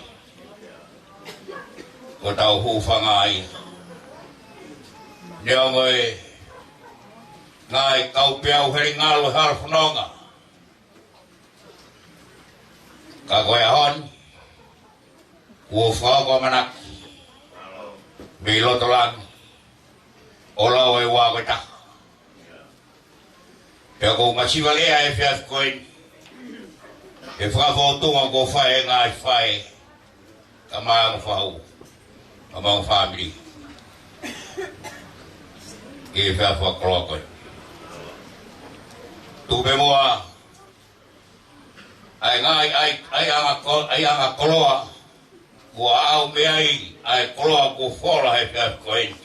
ko ʻetau hūfanga ia. Neongo e ngaahi kau peau helingalu he hala fononga, ka ko e ʻaho ni kuo fakahoko ʻamanaki mei loto langi ʻo lau ʻa e ua ko e taha. Pea ʻoku ou masiva lea he efiafi ko eni he fakafōtunga kuo fai ʻe he ngaahi faʻē, ka mo e ongo fahu, ka mo e ongo fāmili, ʻi he efiafi fakakoloa ko eni. Tuku pē muʻa ʻa e ngaahi ʻai, ʻaiʻanga ko, ʻaiʻanga koloa, kuo ʻaʻau mei ai ʻa e koloa kuo fola he efiafi ko eni,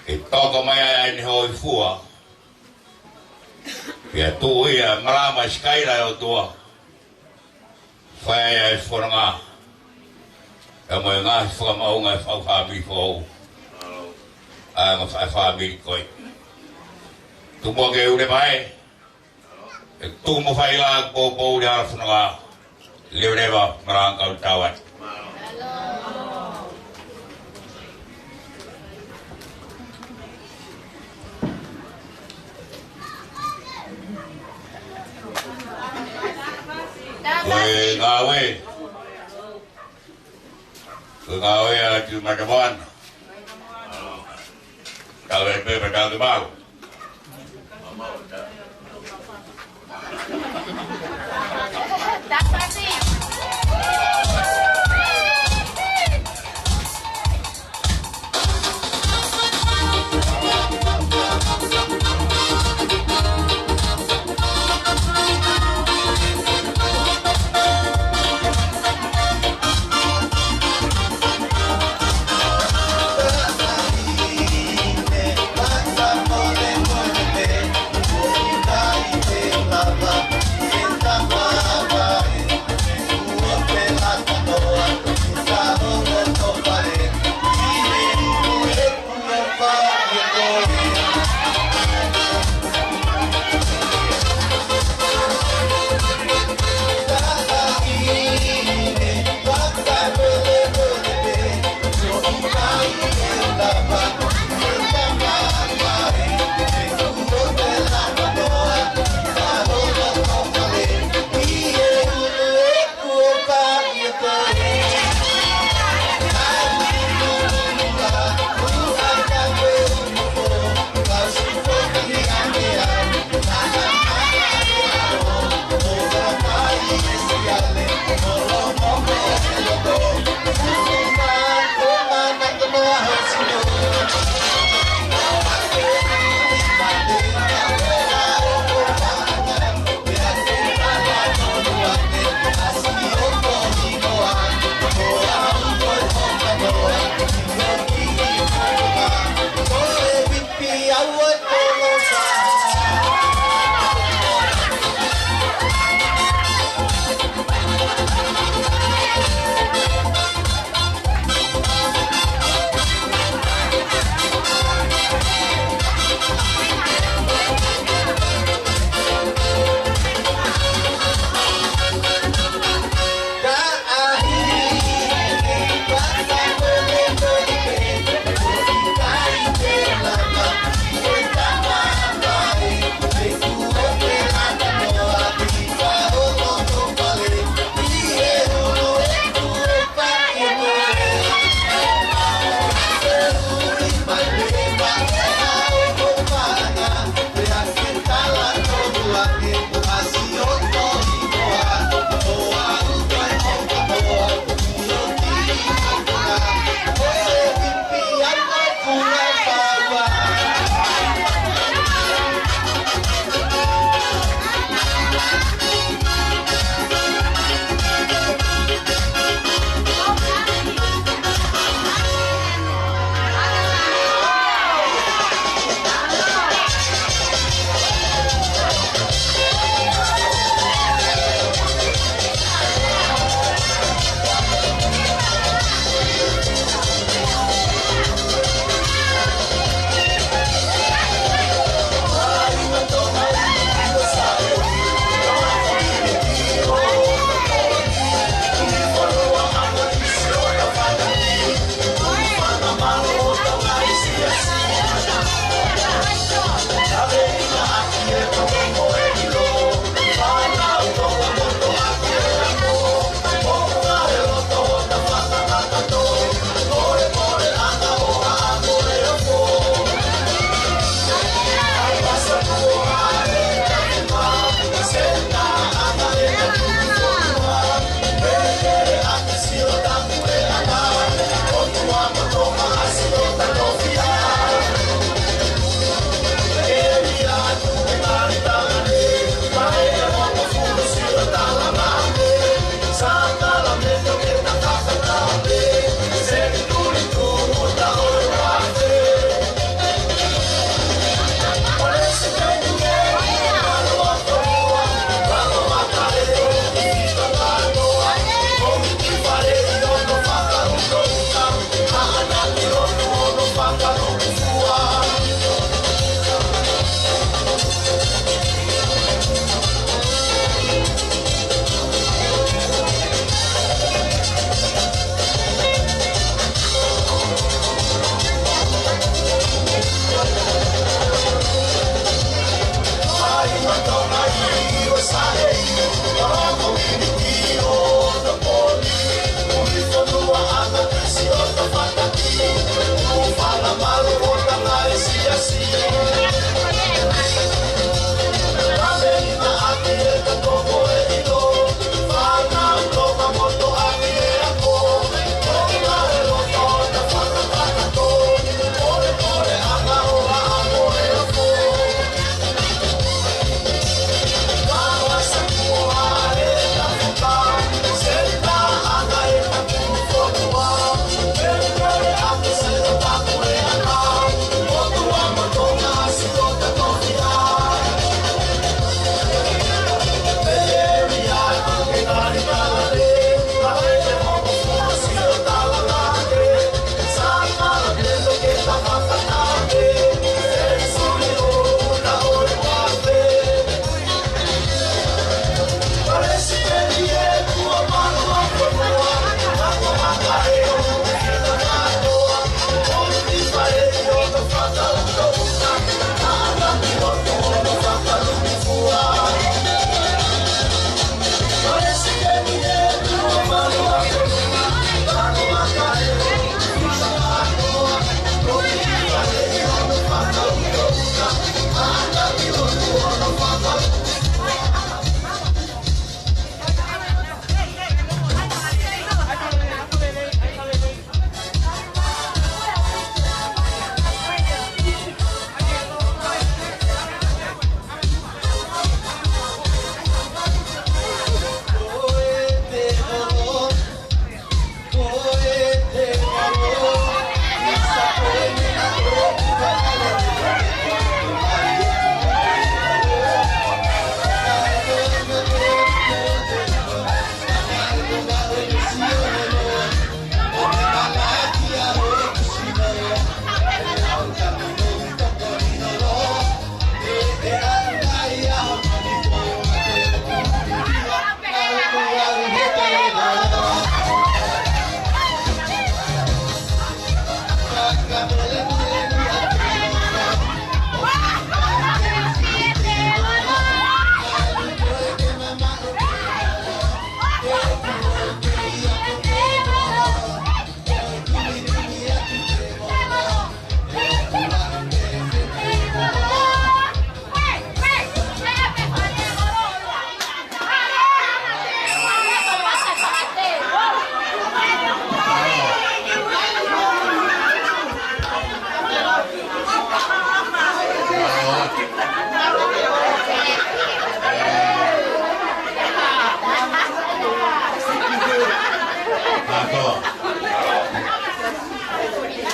ke toko mai ai ʻa ʻene hōifua, pea tuʻu ia ʻo malama ʻi he sikaila ʻo e ʻOtua, fai ai ʻa e fononga, pea mo e ngaahi fakamaʻunga ʻa e fau fāmili foʻou, ʻa e ngaahi fā-, fāmili ko eni. Tuku muʻa ke u lea mai, ʻe tuku mo fai la poupou ʻi he hala fononga. Leveleva, malanga kau tau atu. Ko e ngāue. Ko e ngāue ʻa e tui matamoana. Tau e pepa tau ke malu.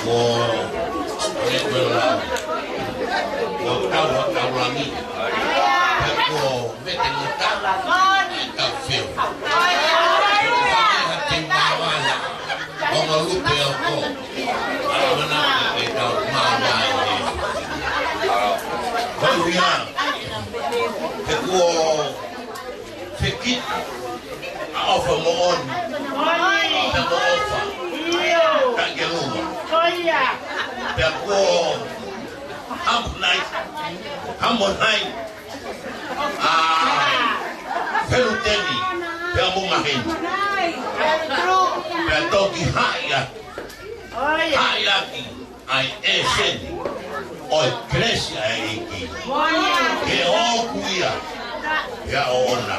Ko, ko e lau. Ko tau, ko tau langi. Ko mete ngata. Tau feu. Ko fai ha te mawaia. Ko ma lupe o ko. Awana e tau mawaia. Ko ia. He kuo fekita ʻa ʻOfa moʻoni. Pea mo ʻOfa. Ka ke luma. Pea kuo hamonai. Hamonai. ʻA Feluteni. Pea mo Maheni. Pea toki haʻi ʻa. Haʻi ʻaki ʻa e ʻēseni ʻo e kelesi ʻa e ʻEiki. Ke ʻoku ia, ia ʻo ona.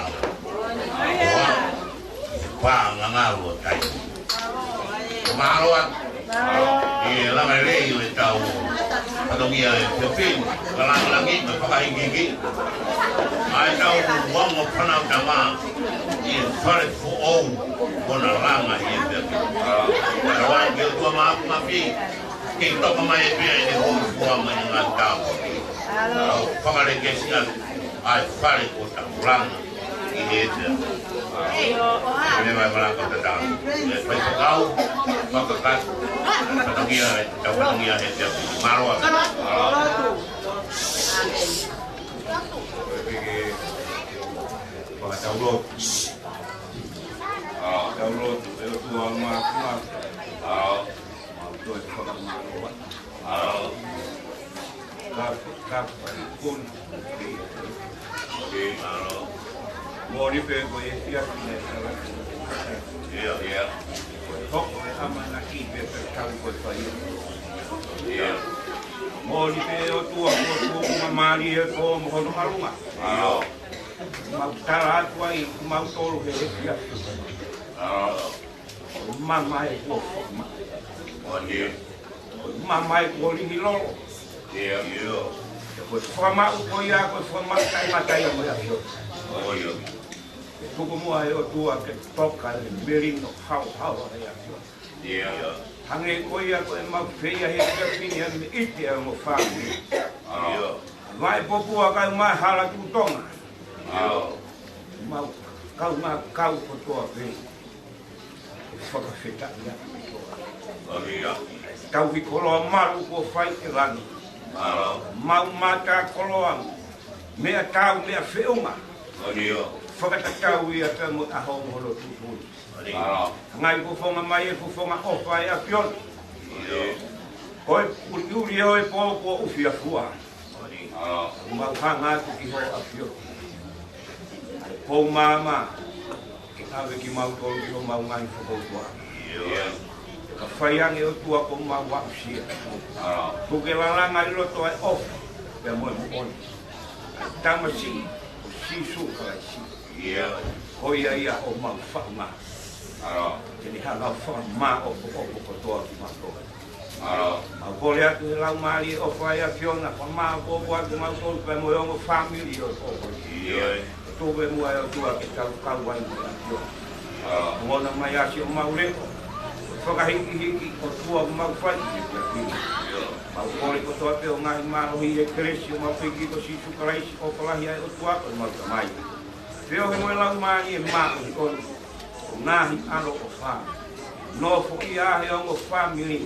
ʻOa, pā ngangalo tai. Mālō atu. ʻI he langa lelei ʻo e tau. Fatongia e pepin, ka langilangi, mo e fakaikiiki. ʻA e tau uango panau tama. ʻI he fale foʻou, ko na langa ʻi he pepin. Ka langa ke tua mapu mapi. Ke toka mai e pea e hou fua mai ngā tāpō. Au fakalekesi atu, ʻa e fale ko Taulanga ʻi he ea. Mene mai malaka tatau. E fai fakau, fakakatu. Fatongia, tau fatongia he ea. Mālō atu. Fakataulotu. Taulotu, e ʻOtua māfimafi. Mau toe fakamālō atu. Ka, ka, ka, kun. Moʻoni pē ko e efiafi ʻa e kala. Ia, ia. Ko e hoko e ʻamanaki pē pea tau ko e fai. Ia. Moʻoni pē ʻOtua ko e kuo māmālie ko mo hono ʻalunga. Ia. Mau tala atu ai, mau tolu he efiafi. Mamae kuo fakamaʻu. Mamae kuo lihi lolo. Ko e fakamaʻu ko ia, ko e fakamaʻu taʻengata ia mo e ʻAfiona. Ke tuku muʻa e ʻOtua ke toka e melino haohaoa ʻa e ʻAfiona. Hangē ko ia ko e mau feia he kapini a me ite a mo fāmi. Vaʻe popua kau mai hala tutonga. Mau kau mai kau kotoa pē. Fakafetaʻi atu kotoa. Tauhi koloa malu kuo fai ʻe langi. Mau mata koloa meʻa tau meʻa feʻunga. Fakatatau ia pea mo e ʻaho mo hono tuʻutuʻuni. Ngai fofonga mai e fofonga ʻofa ʻa e ʻAfiona. Ko e uliuli ʻo e pō kuo ʻufiʻafua. Mau hanga atu ki ho ʻAfiona. Ko māmā, ke ʻave kimautolu ki homau ngaahi fokoutua. Ka fai ange ʻOtua ko mau aʻusia. Tuku ke lalanga ʻi loto ʻa e ʻofa, pea mo e moʻoni. ʻA e tamasiʻi, ko Sīsū Kalaisi. Ko ia ia ʻo mau faʻunga. Ke ne hanga ʻo fakamāʻopoʻopo kotoa kimautolu. Mau kole atu he Laumālie ʻofa ʻa e ʻAfiona, fakamāʻopoʻopo atu kimautolu pea mo e ongo fāmili ʻo e ʻofa. Tuku muʻa e ʻOtua ke tau kau ai mo e ʻAfiona. Mona mai ʻa siʻo mau leʻo. Fakahikihiki ʻOtua mau fai ke kiate koe. Mau kole kotoa pē ʻo ngaahi mālohi ʻi he kelesi ʻo mau ʻEiki ko Sīsū Kalaisi, ʻofa lahi ʻa e ʻOtua ko homau Tamai. Feohi mo e Laumālie Māʻoniʻoni, ʻo ngaahi ʻaloʻofa. Nofoʻia he ongo fāmili,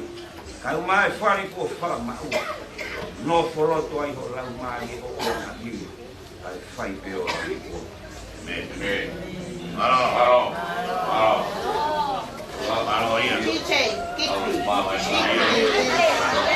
kae ʻumaʻā e fale kuo fakamaʻu. Nofo loto ai ho Laumālie ʻo ʻoua naʻa hili, kae fai pē ʻo hili kuo. ʻĒmeni. ʻĒmeni. Mālō, mālō, mālō. Mālō ia. D J, kick me.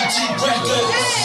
Records.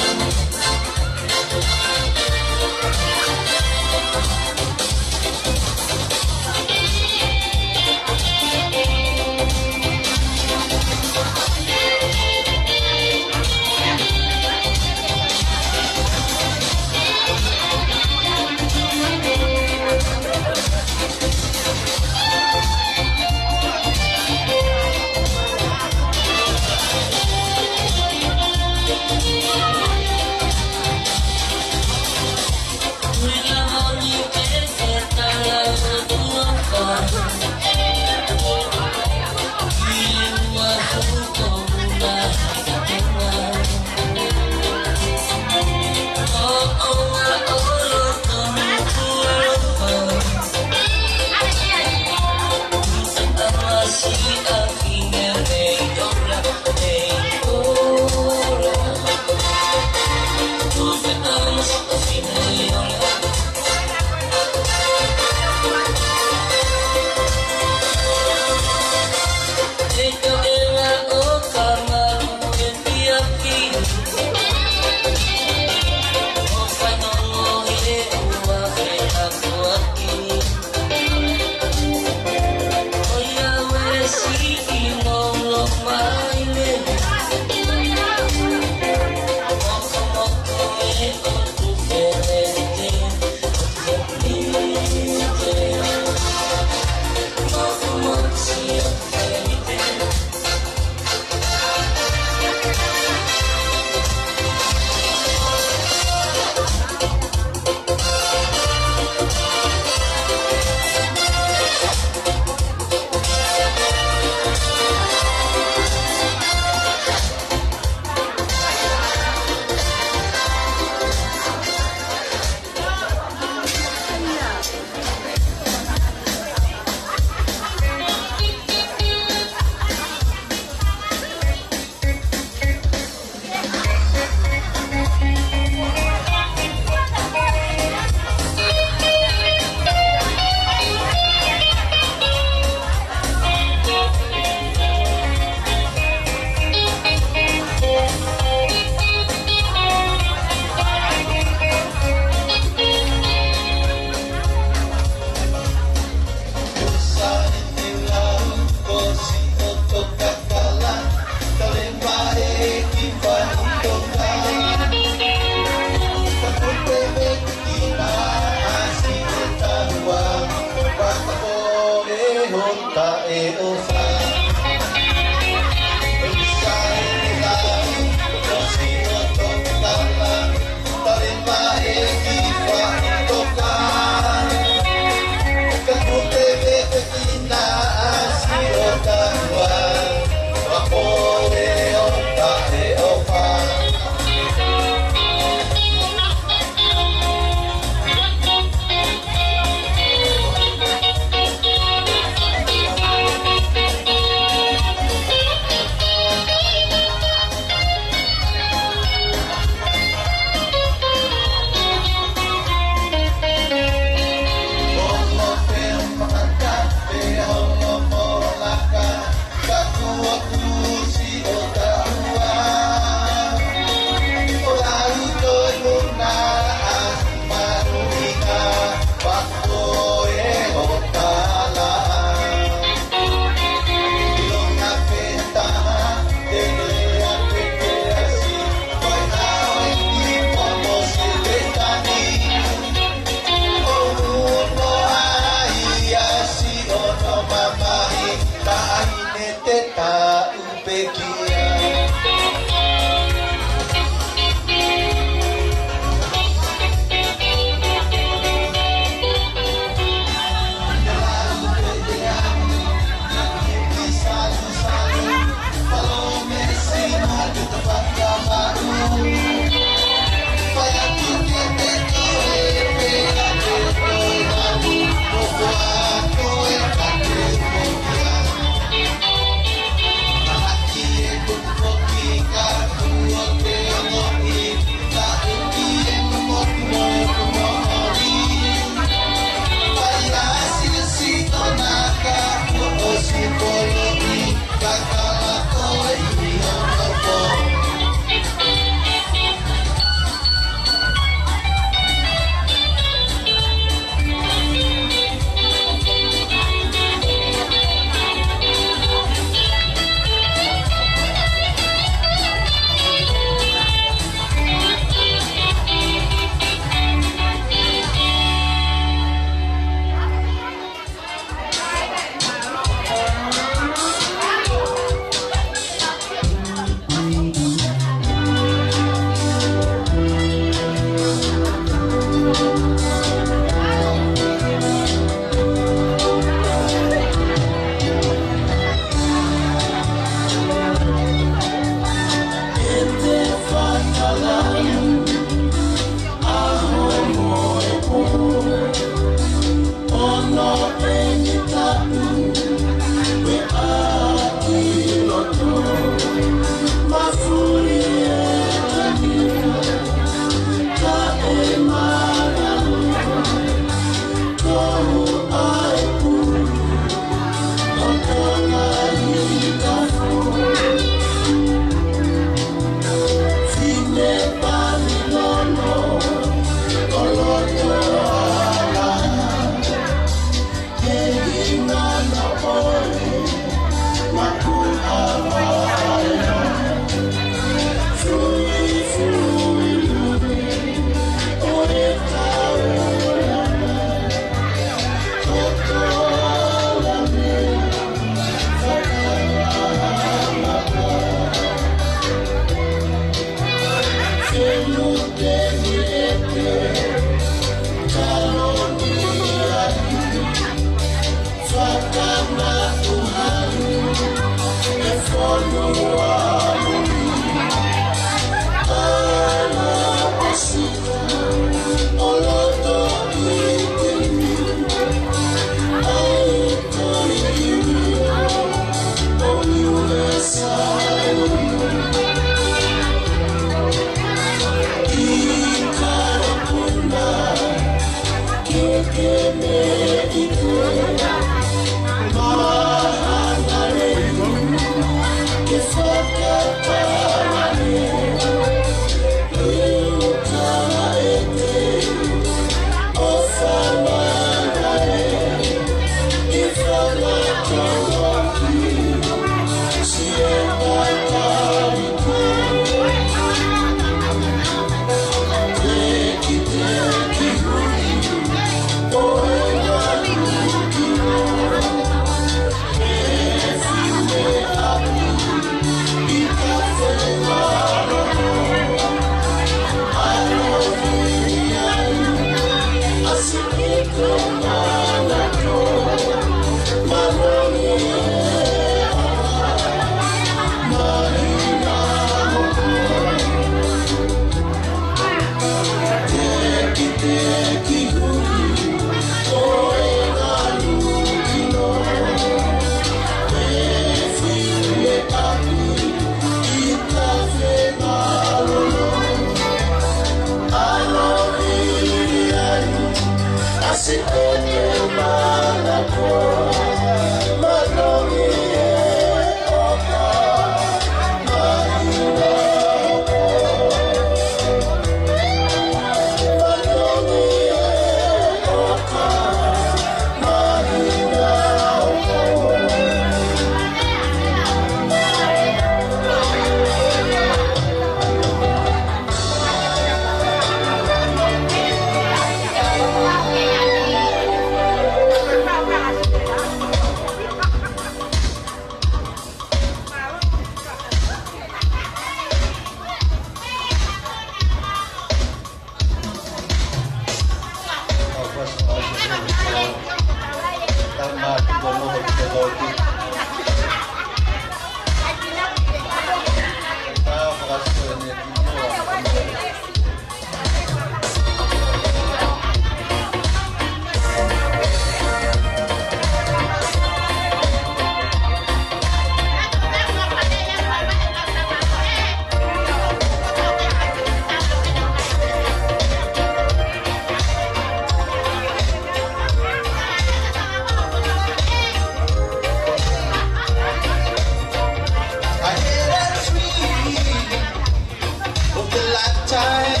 time.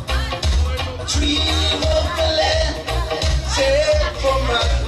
I dream of the land set for my